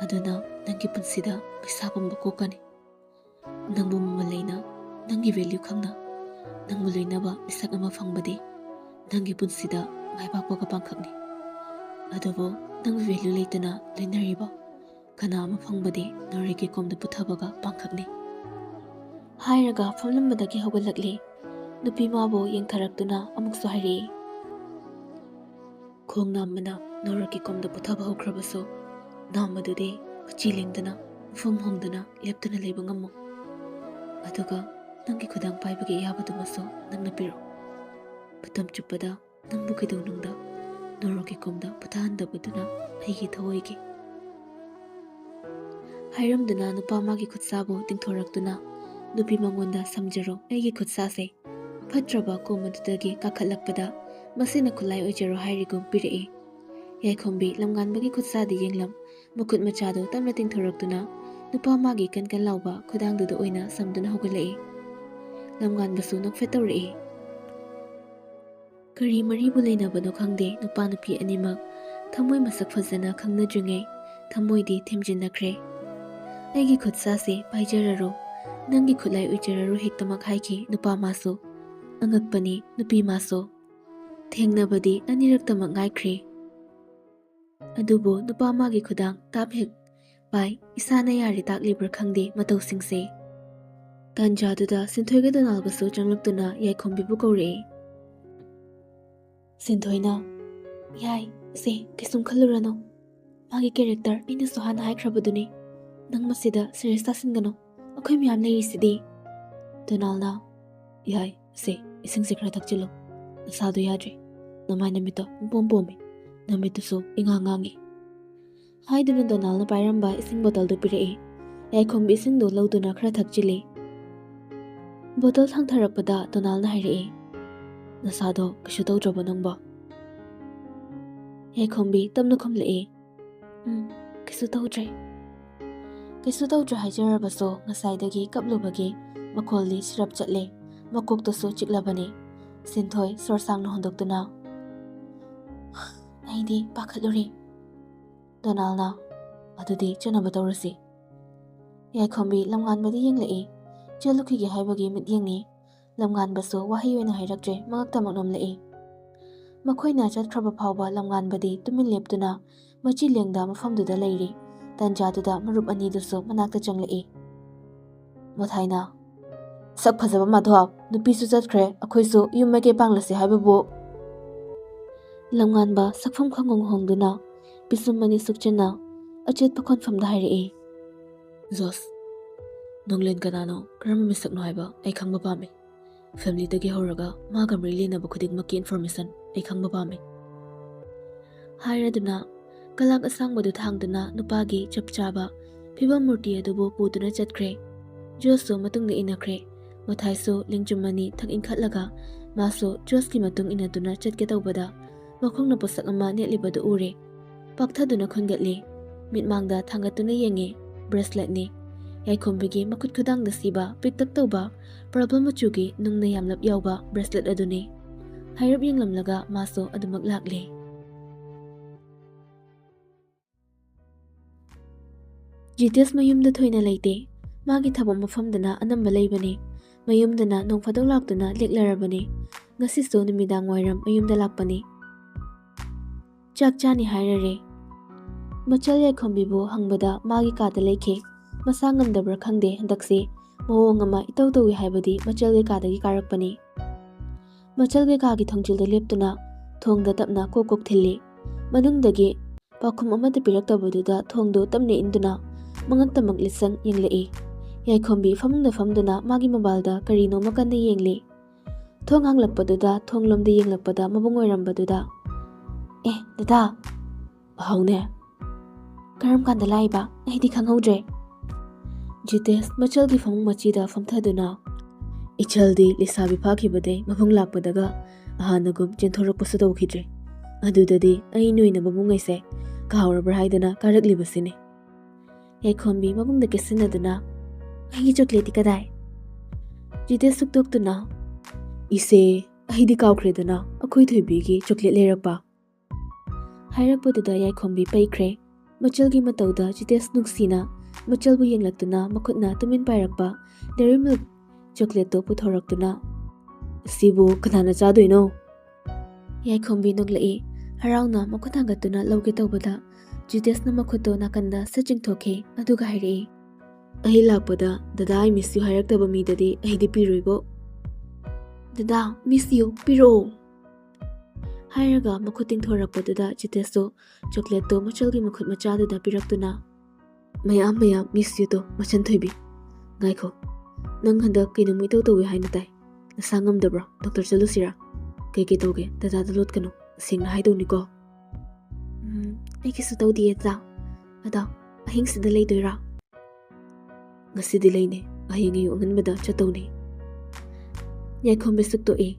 ꯑꯗꯨꯅ ꯅꯪꯒꯤ ꯄꯨꯟꯁꯤꯗ ꯄꯩꯁꯥ ꯄꯨꯝꯕ ꯀꯣꯛꯀꯅꯤ꯫ ꯅꯪꯕꯨ ꯃꯃꯜ ꯂꯩꯅ, ꯅꯪꯒꯤ value ꯈꯪꯅ, ꯅꯪꯕꯨ ꯂꯣꯏꯅꯕ ꯃꯤꯁꯛ ꯑꯃ ꯐꯪꯕꯗꯤ ꯅꯪꯒꯤ ꯄꯨꯟꯁꯤꯗ ꯃꯥꯏ ꯄꯥꯛꯄꯒ ꯄꯥꯡꯈꯛꯅꯤ꯫ ꯑꯗꯨꯕꯨ ꯅꯪꯕꯨ value ꯂꯩꯇꯅ ꯂꯣꯏꯅꯔꯤꯕ ꯀꯅꯥ ꯑꯃ ꯐꯪꯕꯗꯤ ꯅꯣꯔꯣꯛꯀꯤ ꯀꯣꯝꯗ ꯄꯨꯊꯕꯒ ꯄꯥꯡꯈꯛꯅꯤ꯫ ꯍꯥꯏꯔꯒ ꯐꯝꯂꯝꯕꯗꯒꯤ ꯍꯧꯒꯠꯂꯛꯂꯤ꯫ ꯅꯨꯄꯤ ꯃꯥꯕꯨ ꯌꯦꯡꯊꯔꯛꯇꯨꯅ ꯑꯃꯨꯛꯁꯨ ꯍꯥꯏꯔꯛꯏ, ꯈꯣꯡ ꯅꯥꯝꯃꯅ ꯅꯣꯔꯣꯛꯀꯤ ꯀꯣꯝꯗ ꯄꯨꯊꯕ ꯍꯧꯈ꯭ꯔꯕꯁꯨ, ꯅꯥꯝꯃꯗꯨꯗꯤ ꯎꯆꯤ ꯂꯦꯡꯗꯅ, ꯃꯐꯝ ꯍꯣꯡꯗꯅ ꯂꯦꯞꯇꯨꯅ ꯂꯩꯕ ꯉꯝꯃꯨ꯫ ꯑꯗꯨꯒ ꯅꯪꯒꯤ ꯈꯨꯗꯥꯡ ꯄꯥꯏꯕꯒꯤ ꯑꯌꯥꯕꯗꯨꯃꯁꯨ ꯅꯪꯅ ꯄꯤꯔꯣ꯫ ꯃꯇꯝ ꯆꯨꯞꯄꯗ ꯅꯪꯕꯨ ꯀꯩꯗꯧꯅꯨꯡꯗ ꯅꯣꯔꯣꯛꯀꯤ ꯀꯣꯝꯗ ꯄꯨꯊꯍꯟꯗꯕꯗꯨꯅ ꯑꯩꯒꯤ ꯊꯑꯣꯏꯒꯤ꯫ ꯍꯥꯏꯔꯝꯗꯨꯅ ꯅꯨꯄꯥ ꯃꯥꯒꯤ ꯈꯨꯠꯁꯥꯕꯨ ꯇꯤꯡꯊꯣꯔꯛꯇꯨꯅ, ꯅꯨꯄꯤ ꯃꯉꯣꯟꯗ ꯁꯝꯖꯔꯣ, ꯑꯩꯒꯤ ꯈꯨꯠꯁꯥꯁꯦ꯫ ꯐꯠꯇ꯭ꯔꯕ ꯀꯣꯝ ꯑꯗꯨꯗꯒꯤ ꯀꯥꯈꯠꯂꯛꯄꯗ ꯃꯁꯤꯅ ꯈꯨꯠꯂꯥꯏ ꯑꯣꯏꯖꯔꯣ ꯍꯥꯏꯔꯤꯒꯨꯝ ꯄꯤꯔꯛꯏ꯫ ꯌꯥꯏꯈꯣꯝꯕꯤ ꯂꯝꯉꯥꯟꯕꯒꯤ ꯈꯨꯠꯁꯥꯗꯤ ꯌꯦꯡꯂꯝ, ꯃꯈꯨꯠ ꯃꯆꯥꯗꯨ ꯇꯞꯅ ꯇꯤꯡꯊꯣꯔꯛꯇꯨꯅ ꯅꯨꯄꯥ ꯃꯥꯒꯤ ꯀꯟ ꯀꯟ ꯂꯥꯎꯕ ꯈꯨꯗꯥꯡꯗꯨꯗ ꯑꯣꯏꯅ ꯁꯝꯗꯨꯅ ꯍꯧꯒꯠꯂꯛꯏ꯫ ꯂꯝꯉꯥꯟꯕꯁꯨ ꯅꯣꯛꯐꯦꯠ ꯇꯧꯔꯛꯏ꯫ ꯀꯔꯤ ꯃꯔꯤꯕꯨ ꯂꯩꯅꯕꯅꯣ ꯈꯪꯗꯦ, ꯅꯨꯄꯥ ꯅꯨꯄꯤ ꯑꯅꯤꯃꯛ ꯊꯃꯣꯏ ꯃꯁꯛ ꯐꯖꯅ ꯈꯪꯅꯗ꯭ꯔꯤꯉꯩ ꯊꯃꯣꯏꯗꯤ ꯊꯦꯝꯖꯤꯟꯅꯈ꯭ꯔꯦ꯫ "ꯑꯩꯒꯤ ꯈꯨꯠꯁꯥꯁꯦ ꯄꯥꯏꯖꯔꯔꯣ, ꯅꯪꯒꯤ ꯈꯨꯠꯂꯥꯏ ꯑꯣꯏꯖꯔꯔꯣ" ꯍꯦꯛꯇꯃꯛ ꯍꯥꯏꯈꯤ ꯅꯨꯄꯥ ꯃꯥꯁꯨ꯫ ꯑꯉꯛꯄꯅꯤ, ꯅꯨꯄꯤ ꯃꯥꯁꯨ꯫ ꯊꯦꯡꯅꯕꯗꯤ ꯑꯅꯤꯔꯛꯇꯃꯛ ꯉꯥꯏꯈ꯭ꯔꯦ꯫ ꯑꯗꯨꯕꯨ ꯅꯨꯄꯥ ꯃꯥꯒꯤ ꯈꯨꯗꯥꯡ ꯇꯥꯞ ꯍꯦꯛ ꯄꯥꯏ, ꯏꯁꯥꯅ ꯌꯥꯔꯦ ꯇꯥꯛꯂꯤꯕ꯭ꯔꯥ ꯈꯪꯗꯦ ꯃꯇꯧꯁꯤꯡꯁꯦ꯫ ꯇꯥꯟꯖꯥꯗꯨꯗ ꯁꯤꯟꯊꯣꯏꯒ ꯗꯣꯅꯥꯜꯒꯁꯨ ꯆꯪꯂꯛꯇꯨꯅ ꯌꯥꯏꯈꯣꯝꯕꯤꯕꯨ ꯀꯧꯔꯛꯏ꯫ ꯁꯤꯟꯊꯣꯏꯅ, "ꯌꯥꯏ, ꯁꯦ, ꯀꯩꯁꯨꯝ ꯈꯜꯂꯨꯔꯅꯨ꯫ ꯃꯥꯒꯤ character ꯑꯩꯅꯁꯨ ꯍꯥꯟꯅ ꯍꯥꯏꯈ꯭ꯔꯕꯗꯨꯅꯤ꯫ ꯅꯪ ꯃꯁꯤꯗ serious ꯇꯥꯁꯤꯟꯒꯅꯨ꯫ ꯑꯩꯈꯣꯏ ꯃꯌꯥꯝ ꯂꯩꯔꯤꯁꯤꯗꯤ"꯫ ꯗꯣꯅꯥꯜꯅ, "ꯌꯥꯏ, ꯁꯦ, ꯏꯁꯤꯡꯁꯦ ꯈꯔ ꯊꯛꯆꯤꯜꯂꯨ꯫ ꯅꯁꯥꯗꯣ ꯌꯥꯗ꯭ꯔꯦ꯫ ꯅꯃꯥꯏ ꯅꯃꯤꯠꯇꯣ ꯄꯨꯡꯄꯣꯝ ꯄꯣꯝꯃꯤ꯫ ꯅꯃꯤꯠꯇꯨꯁꯨ ꯏꯉꯥꯡ ꯉꯥꯡꯉꯤ"꯫ ꯍꯥꯏꯗꯨꯅ ꯗꯣꯅꯥꯜꯅ ꯄꯥꯏꯔꯝꯕ ꯏꯁꯤꯡ ꯕꯣꯇꯜꯗꯨ ꯄꯤꯔꯛꯏ꯫ ꯌꯥꯏꯈꯣꯝꯕꯤ ꯏꯁꯤꯡꯗꯨ ꯂꯧꯗꯨꯅ ꯈꯔ ꯊꯛꯆꯤꯜꯂꯤ꯫ ꯕꯣꯇꯜ ꯊꯥꯡꯊꯔꯛꯄꯗ ꯗꯣꯅꯥꯜꯅ ꯍꯥꯏꯔꯛꯏ, "ꯅꯁꯥꯗꯣ ꯀꯩꯁꯨ ꯇꯧꯗ꯭ꯔꯕꯣ ꯅꯪꯕꯣ?" ꯌꯥꯏꯈꯣꯝꯕꯤ ꯇꯞꯅ ꯈꯨꯝꯂꯛꯏ, "ꯎꯝ, ꯀꯩꯁꯨ ꯇꯧꯗ꯭ꯔꯦ"꯫ ꯀꯩꯁꯨ ꯇꯧꯗ꯭ꯔꯦ ꯍꯥꯏꯖꯔꯕꯁꯨ ꯉꯁꯥꯏꯗꯒꯤ ꯀꯞꯂꯨꯕꯒꯤ ꯃꯈꯣꯜꯗꯤ ꯁꯤꯔꯞ ꯆꯠꯂꯦ, ꯃꯀꯣꯛꯇꯁꯨ ꯆꯤꯛꯂꯕꯅꯤ꯫ ꯁꯤꯟꯊꯣꯏ ꯁꯣꯔ ꯁꯥꯡꯅ ꯍꯣꯟꯗꯣꯛꯇꯨꯅ, ꯑꯩꯗꯤ ꯄꯥꯈꯠꯂꯨꯔꯦ꯫ ꯗꯣꯅꯥꯜꯅ, "ꯑꯗꯨꯗꯤ ꯆꯠꯅꯕ ꯇꯧꯔꯁꯤ꯫" ꯌꯥꯏꯈꯣꯝꯕꯤ ꯂꯝꯉꯥꯟꯕꯗ ꯌꯦꯡꯂꯛꯏ꯫ ꯆꯠꯂꯨꯈꯤꯒꯦ ꯍꯥꯏꯕꯒꯤ ꯃꯤꯠꯌꯦꯡꯅꯤ꯫ ꯂꯝꯉꯥꯟꯕꯁꯨ ꯋꯥꯍꯩ ꯑꯣꯏꯅ ꯍꯥꯏꯔꯛꯇ꯭ꯔꯦ, ꯃꯉꯛꯇꯃꯛ ꯅꯣꯝꯂꯛꯏ꯫ ꯃꯈꯣꯏꯅ ꯆꯠꯈ꯭ꯔꯕ ꯐꯥꯎꯕ ꯂꯝꯉꯥꯟꯕꯗꯤ ꯇꯨꯃꯤꯟ ꯂꯦꯞꯇꯨꯅ ꯃꯆꯤ ꯂꯦꯡꯗ ꯃꯐꯝꯗꯨꯗ ꯂꯩꯔꯤ꯫ ꯇꯟꯖꯥꯗꯨꯗ ꯃꯔꯨꯞ ꯑꯅꯤꯗꯨꯁꯨ ꯃꯅꯥꯛꯇ ꯆꯪꯂꯛꯏ꯫ ꯃꯣꯊꯥꯏꯅ, "ꯁꯛ ꯐꯖꯕ ꯃꯥꯙꯕ, ꯅꯨꯄꯤꯁꯨ ꯆꯠꯈ꯭ꯔꯦ, ꯑꯩꯈꯣꯏꯁꯨ ꯌꯨꯝ ꯃꯥꯏꯀꯩ ꯄꯥꯡꯂꯁꯤ ꯍꯥꯏꯕꯕꯨ?" ꯂꯝꯉꯥꯟꯕ ꯁꯛꯐꯝ ꯈꯪꯍꯣꯡ ꯍꯣꯡꯗꯨꯅ ꯄꯤꯁꯨꯝ ꯑꯅꯤ ꯁꯨꯛꯆꯟꯅ ꯑꯆꯦꯠꯄ ꯈꯣꯟꯐꯝꯗ ꯍꯥꯏꯔꯛꯏ꯫ "ꯖꯣꯁ, ꯅꯣꯡꯂꯦꯟ ꯀꯅꯥꯅꯣ, ꯀꯔꯝꯕ ꯃꯤꯁꯛꯅꯣ ꯍꯥꯏꯕ ꯑꯩ ꯈꯪꯕ ꯄꯥꯝꯃꯤ꯫ ꯐꯦꯃꯤꯂꯤꯗꯒꯤ ꯍꯧꯔꯒ ꯃꯥꯒ ꯃꯔꯤ ꯂꯩꯅꯕ ꯈꯨꯗꯤꯡꯃꯛꯀꯤ ꯏꯟꯐꯣꯔꯃꯦꯁꯟ ꯑꯩ ꯈꯪꯕ ꯄꯥꯝꯃꯤ꯫" ꯍꯥꯏꯔꯗꯨꯅ ꯀꯂꯥꯛ ꯑꯁꯥꯡꯕꯗꯨ ꯊꯥꯡꯗꯨꯅ ꯅꯨꯄꯥꯒꯤ ꯆꯞ ꯆꯥꯕ ꯐꯤꯕꯝ ꯃꯨꯔꯇꯤ ꯑꯗꯨꯕꯨ ꯄꯨꯗꯨꯅ ꯆꯠꯈ꯭ꯔꯦ꯫ ꯖꯣꯁꯁꯨ ꯃꯇꯨꯡꯗ ꯏꯟꯅꯈ꯭ꯔꯦ꯫ ꯃꯣꯊꯥꯏꯁꯨ ꯂꯦꯡꯖꯨꯝ ꯑꯅꯤ ꯊꯛ ꯏꯟꯈꯠꯂꯒ ꯃꯥꯁꯨ ꯖꯣꯁꯀꯤ ꯃꯇꯨꯡ ꯏꯟꯅꯗꯨꯅ ꯆꯠꯀꯦ ꯇꯧꯕꯗ ꯃꯈꯣꯡꯅ ꯄꯣꯠꯁꯛ ꯑꯃ ꯅꯦꯠꯂꯤꯕꯗꯨ ꯎꯔꯦ꯫ ꯄꯥꯛꯊꯗꯨꯅ ꯈꯨꯟꯒꯠꯂꯤ꯫ ꯃꯤꯠꯃꯥꯡꯗ ꯊꯥꯡꯒꯠꯇꯨꯅ ꯌꯦꯡꯉꯤ꯫ ꯕ꯭ꯔꯦꯁꯂꯦꯠꯅꯤ꯫ ꯌꯥꯏꯈꯣꯝꯕꯤꯒꯤ ꯃꯈꯨꯠ ꯈꯨꯗꯥꯡꯗ ꯁꯤꯕ ꯄꯤꯛꯇꯛ ꯇꯧꯕ ꯄꯔꯄꯜ ꯃꯆꯨꯒꯤ ꯅꯨꯡꯅ ꯌꯥꯝꯂꯞ ꯌꯥꯎꯕ ꯕ꯭ꯔꯦꯁꯂꯦꯠ ꯑꯗꯨꯅꯤ꯫ ꯍꯥꯏꯔꯞ ꯌꯦꯡꯂꯝꯂꯒ ꯃꯥꯁꯨ ꯑꯗꯨꯃꯛ ꯂꯥꯛꯂꯦ꯫ ꯖꯤꯇꯦꯁ ꯃꯌꯨꯝꯗ ꯊꯣꯏꯅ ꯂꯩꯇꯦ꯫ ꯃꯥꯒꯤ ꯊꯕꯛ ꯃꯐꯝꯗꯅ ꯑꯅꯝꯕ ꯂꯩꯕꯅꯤ꯫ ꯃꯌꯨꯝꯗꯅ ꯅꯣꯡ ꯐꯥꯗꯣꯛ ꯂꯥꯛꯇꯨꯅ ꯂꯦꯛꯂꯔꯕꯅꯤ꯫ ꯉꯁꯤꯁꯨ ꯅꯨꯃꯤꯗꯥꯡ ꯋꯥꯏꯔꯝ ꯃꯌꯨꯝꯗ ꯂꯥꯛꯄꯅꯤ꯫ ꯆꯥꯛ ꯆꯥꯅꯤ ꯍꯥꯏꯔꯔꯦ꯫ ꯃꯆꯜ ꯌꯥꯏꯈꯣꯝꯕꯤꯕꯨ ꯍꯪꯕꯗ ꯃꯥꯒꯤ ꯀꯥꯗ ꯂꯩꯈꯤ꯫ ꯃꯁꯥ ꯉꯝꯗꯕ꯭ꯔꯥ ꯈꯪꯗꯦ, ꯍꯟꯗꯛꯁꯤ ꯃꯑꯣꯡ ꯑꯃ ꯏꯇꯧ ꯇꯧꯏ ꯍꯥꯏꯕꯗꯤ ꯃꯆꯜꯒꯤ ꯀꯥꯗꯒꯤ ꯀꯥꯔꯛꯄꯅꯤ꯫ ꯃꯆꯜꯒꯤ ꯀꯥꯒꯤ ꯊꯣꯡꯖꯤꯜꯗ ꯂꯦꯞꯇꯨꯅ ꯊꯣꯡꯗ ꯇꯞꯅ ꯀꯣꯛ ꯀꯣꯛ ꯊꯤꯜꯂꯤ꯫ ꯃꯅꯨꯡꯗꯒꯤ ꯄꯥꯎꯈꯨꯝ ꯑꯃꯠꯇ ꯄꯤꯔꯛꯇꯕꯗꯨꯗ ꯊꯣꯡꯗꯨ ꯇꯞꯅ ꯏꯟꯗꯨꯅ ꯃꯉꯛꯇꯃꯛ ꯂꯤꯠꯁꯪ ꯌꯦꯡꯂꯛꯏ꯫ ꯌꯥꯏꯈꯣꯝꯕꯤ ꯐꯃꯨꯡꯗ ꯐꯝꯗꯨꯅ ꯃꯥꯒꯤ ꯃꯣꯕꯥꯏꯜꯗ ꯀꯔꯤꯅꯣꯃ ꯀꯟꯅ ꯌꯦꯡꯂꯤ꯫ ꯊꯣꯡ ꯍꯥꯡꯂꯛꯄꯗꯨꯗ ꯊꯣꯡꯂꯣꯝꯗ ꯌꯦꯡꯂꯛꯄꯗ ꯃꯕꯨꯡ ꯑꯣꯏꯔꯝꯕꯗꯨꯗ, "ꯑꯦ, ꯗꯗꯥ!" "ꯍꯥꯎꯅꯦ꯫ ꯀꯔꯝ ꯀꯥꯟꯗ ꯂꯥꯛꯏꯕ? ꯑꯩꯗꯤ ꯈꯪꯍꯧꯗ꯭ꯔꯦ꯫" ꯖꯤꯇꯦꯁ ꯃꯆꯜꯒꯤ ꯐꯃꯨꯡ ꯃꯆꯤꯗ ꯐꯝꯊꯗꯨꯅ, "ꯏꯆꯜꯗꯤ ꯂꯩꯁꯥꯕꯤ ꯐꯥꯈꯤꯕꯗꯩ ꯃꯕꯨꯡ ꯂꯥꯛꯄꯗꯒ ꯑꯍꯥꯟꯅꯒꯨꯝ ꯆꯦꯟꯊꯣꯔꯛꯄꯁꯨ ꯇꯧꯈꯤꯗ꯭ꯔꯦ꯫ ꯑꯗꯨꯗꯗꯤ ꯑꯩ ꯅꯣꯏꯅ ꯃꯕꯨꯡ ꯑꯩꯁꯦ ꯀꯥꯎꯔꯕ꯭ꯔꯥ ꯍꯥꯏꯗꯅ ꯀꯥꯔꯛꯂꯤꯕꯁꯤꯅꯤ꯫" ꯌꯥꯏꯈꯣꯝꯕꯤ ꯃꯕꯨꯡꯗ ꯀꯦꯁꯤꯟꯅꯗꯨꯅ, "ꯑꯩꯒꯤ ꯆꯣꯀ꯭ꯂꯦꯠꯇꯤ ꯀꯗꯥꯏ?" ꯖꯤꯇꯦꯁ ꯁꯨꯛꯇꯣꯛꯇꯨꯅ, "ꯏꯆꯦ, ꯑꯩꯗꯤ ꯀꯥꯎꯈ꯭ꯔꯦꯗꯅ ꯑꯩꯈꯣꯏ ꯊꯣꯏꯕꯤꯒꯤ ꯆꯣꯀ꯭ꯂꯦꯠ ꯂꯩꯔꯛꯄ꯫" ꯍꯥꯏꯔꯛꯄꯗꯨꯗ ꯌꯥꯏꯈꯣꯝꯕꯤ ꯄꯩꯈ꯭ꯔꯦ꯫ ꯃꯆꯜꯒꯤ ꯃꯇꯧꯗ ꯖꯤꯇꯦꯁ ꯅꯨꯡꯁꯤꯅ ꯃꯆꯜꯕꯨ ꯌꯦꯡꯂꯛꯇꯨꯅ ꯃꯈꯨꯠꯅ ꯇꯨꯃꯤꯟ ꯄꯥꯏꯔꯛꯄ Dairy Milk chocolate ꯇꯣ ꯄꯨꯊꯣꯔꯛꯇꯨꯅ, "ꯁꯤꯕꯨ ꯀꯅꯥꯅ ꯆꯥꯗꯣꯏꯅꯣ?" ꯌꯥꯏꯈꯣꯝꯕꯤ ꯅꯣꯛꯂꯛꯏ꯫ ꯍꯔꯥꯎꯅ ꯃꯈꯨꯠ ꯊꯥꯡꯒꯠꯇꯨꯅ ꯂꯧꯒꯦ ꯇꯧꯕꯗ ꯖꯤꯇꯦꯁꯅ ꯃꯈꯨꯠꯇꯣ ꯅꯥꯀꯟꯗ ꯁꯠ ꯆꯤꯡꯊꯣꯛꯈꯤ꯫ ꯑꯗꯨꯒ ꯍꯥꯏꯔꯛꯏ, "ꯑꯩ ꯂꯥꯛꯄꯗ ꯗꯗꯥ I miss you ꯍꯥꯏꯔꯛꯇꯕ ꯃꯤꯗꯗꯤ ꯑꯩꯗꯤ ꯄꯤꯔꯣꯏꯕꯣ꯫ ꯗꯗꯥ, miss you, ꯄꯤꯔꯛꯑꯣ!" ꯍꯥꯏꯔꯒ ꯃꯈꯨꯠ ꯇꯤꯡꯊꯣꯔꯛꯄꯗꯨꯗ ꯖꯤꯇꯦꯁꯇꯣ chocolate ꯇꯣ ꯃꯆꯜꯒꯤ ꯃꯈꯨꯠ ꯃꯆꯥꯗꯨꯗ ꯄꯤꯔꯛꯇꯨꯅ, "ꯃꯌꯥꯝ ꯃꯌꯥꯝ miss you ꯇꯣ, ꯃꯆꯟ ꯊꯣꯏꯕꯤ꯫ ꯉꯥꯏꯈꯣ, ꯅꯪ ꯍꯟꯗꯛ ꯀꯩꯅꯣꯝ ꯏꯇꯧ ꯇꯧꯏ ꯍꯥꯏꯅ ꯇꯥꯏ꯫ ꯅꯁꯥ ꯉꯝꯗꯕ꯭ꯔꯣ? ꯗꯣꯛꯇꯔ ꯆꯠꯂꯨꯁꯤꯔꯥ? ꯀꯩ ꯀꯩ ꯇꯧꯒꯦ? ꯗꯗꯥꯗ ꯂꯣꯠꯀꯅꯨ꯫ ꯁꯦꯡꯅ ꯍꯥꯏꯗꯧꯅꯤꯀꯣ?" "ꯎꯝ, ꯑꯩ ꯀꯩꯁꯨ ꯇꯧꯗꯤꯌꯦ, ꯗꯗꯥ꯫ ꯑꯗꯣ ꯑꯍꯤꯡꯁꯤꯗ ꯂꯩꯗꯣꯏꯔꯥ?" "ꯉꯁꯤꯗꯤ ꯂꯩꯅꯦ꯫ ꯍꯌꯦꯡ ꯑꯌꯨꯛ ꯑꯉꯟꯕꯗ ꯆꯠꯇꯧꯅꯤ꯫" ꯌꯥꯏꯈꯣꯝꯕꯤ ꯁꯨꯛꯇꯣꯛꯏ꯫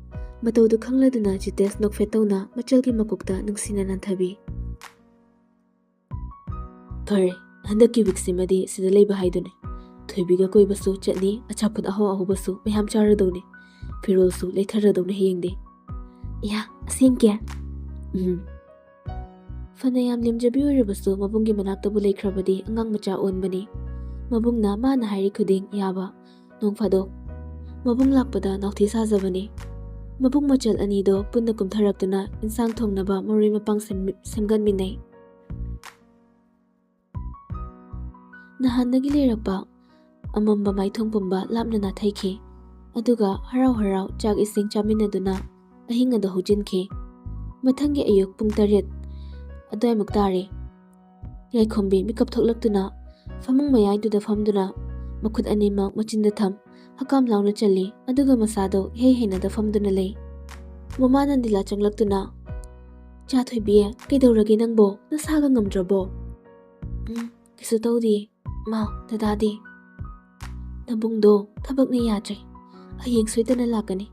ꯃꯇꯧꯗꯨ ꯈꯪꯂꯗꯨꯅ ꯖꯤꯇꯦꯁ ꯅꯣꯛꯐꯦꯠ ꯇꯧꯅ ꯃꯆꯜꯒꯤ ꯃꯀꯣꯛꯇ ꯅꯨꯡꯁꯤꯅ ꯅꯥꯟꯊꯕꯤ꯫ "ꯐꯔꯦ, ꯍꯟꯗꯛꯀꯤ week ꯁꯤꯃꯗꯤ ꯁꯤꯗ ꯂꯩꯕ ꯍꯥꯏꯗꯨꯅꯤ꯫ ꯊꯣꯏꯕꯤꯒ ꯀꯣꯏꯕꯁꯨ ꯆꯠꯅꯤ, ꯑꯆꯥꯄꯣꯠ ꯑꯍꯥꯎ ꯑꯍꯥꯎꯕꯁꯨ ꯃꯌꯥꯝ ꯆꯥꯔꯗꯧꯅꯤ꯫ ꯐꯤꯔꯣꯜꯁꯨ ꯂꯩꯊꯔꯗꯧꯅꯤ ꯍꯌꯦꯡꯗꯤ꯫" "ꯏꯌꯥ, ꯑꯁꯦꯡꯀꯤ?" "ꯎꯝ꯫" ꯐꯅ ꯌꯥꯝ ꯂꯦꯝꯖꯕꯤ ꯑꯣꯏꯔꯕꯁꯨ ꯃꯕꯨꯡꯒꯤ ꯃꯅꯥꯛꯇꯕꯨ ꯂꯩꯈ꯭ꯔꯕꯗꯤ ꯑꯉꯥꯡ ꯃꯆꯥ ꯑꯣꯟꯕꯅꯤ꯫ ꯃꯕꯨꯡꯅ ꯃꯥꯅ ꯍꯥꯏꯔꯤ ꯈꯨꯗꯤꯡ ꯌꯥꯕ꯫ ꯅꯣꯡ ꯐꯥꯗꯣꯛ ꯃꯕꯨꯡ ꯂꯥꯛꯄꯗ ꯅꯥꯎꯊꯤ ꯁꯥꯖꯕꯅꯤ꯫ ꯃꯕꯨꯡ ꯃꯆꯜ ꯑꯅꯤꯗꯣ ꯄꯨꯟꯅ ꯀꯨꯝꯊꯔꯛꯇꯨꯅ ꯏꯟꯁꯥꯡ ꯊꯣꯡꯅꯕ ꯃꯔꯣꯏ ꯃꯄꯥꯡ ꯁꯦꯝ-, ꯁꯦꯝꯒꯟꯃꯤꯟꯅꯩ꯫ ꯅꯍꯥꯟꯗꯒꯤ ꯂꯩꯔꯛꯄ ꯑꯃꯝꯕ ꯃꯥꯏꯊꯣꯡ ꯄꯨꯝꯕ ꯂꯥꯞꯅ ꯅꯥꯊꯩꯈꯤ꯫ ꯑꯗꯨꯒ ꯍꯔꯥꯎ ꯍꯔꯥꯎ ꯆꯥꯛ ꯏꯁꯤꯡ ꯆꯥꯃꯤꯟꯅꯗꯨꯅ ꯑꯍꯤꯡ ꯑꯗꯨ ꯍꯧꯖꯤꯟꯈꯤ꯫ ꯃꯊꯪꯒꯤ ꯑꯌꯨꯛ ꯄꯨꯡ ꯇꯔꯦꯠ ꯑꯗꯨꯋꯥꯏꯃꯨꯛ ꯇꯥꯔꯦ꯫ ꯌꯥꯏꯈꯣꯝꯕꯤ ꯃꯤꯀꯞ ꯊꯣꯛꯂꯛꯇꯨꯅ ꯐꯃꯨꯡ ꯃꯌꯥꯏꯗꯨꯗ ꯐꯝꯗꯨꯅ ꯃꯈꯨꯠ ꯑꯅꯤꯃꯛ ꯃꯆꯤꯟꯗ ꯊꯝ ꯍꯀꯥꯝ ꯂꯥꯎꯅ ꯆꯜꯂꯤ, ꯑꯗꯨꯒ ꯃꯁꯥꯗꯣ ꯏꯍꯩ ꯍꯩꯅꯗ ꯐꯝꯗꯨꯅ ꯂꯩ꯫ ꯃꯃꯥ ꯅꯟꯗꯤꯂꯥ ꯆꯪꯂꯛꯇꯨꯅ, "ꯆꯥ ꯊꯣꯏꯕꯤ, ꯀꯩꯗꯧꯔꯒꯦ ꯅꯪꯕꯣ? ꯅꯁꯥꯒ ꯉꯝꯗ꯭ꯔꯕꯣ?" "ꯎꯝ, ꯀꯩꯁꯨ ꯇꯧꯗꯤꯌꯦ꯫ ꯃꯥ, ꯗꯗꯥꯗꯤ?" "ꯅꯕꯨꯡꯗꯣ ꯊꯕꯛꯅ ꯌꯥꯗ꯭ꯔꯦ꯫ ꯍꯌꯦꯡ ꯁꯣꯏꯗꯅ ꯂꯥꯛꯀꯅꯤ꯫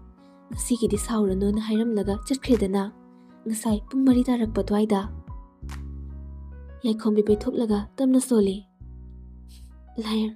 ꯉꯁꯤꯒꯤꯗꯤ ꯁꯥꯎꯔꯅꯨꯅ ꯍꯥꯏꯔꯝꯂꯒ ꯆꯠꯈ꯭ꯔꯦꯗꯅ꯫ ꯉꯁꯥꯏ ꯄꯨꯡ ꯃꯔꯤ ꯇꯥꯔꯛꯄ ꯑꯗꯨꯋꯥꯏꯗ꯫" ꯌꯥꯏꯈꯣꯝꯕꯤ ꯄꯩꯊꯣꯛꯂꯒ ꯇꯞꯅ ꯁꯣꯜꯂꯤ꯫ "ꯂꯥꯏꯌꯔ,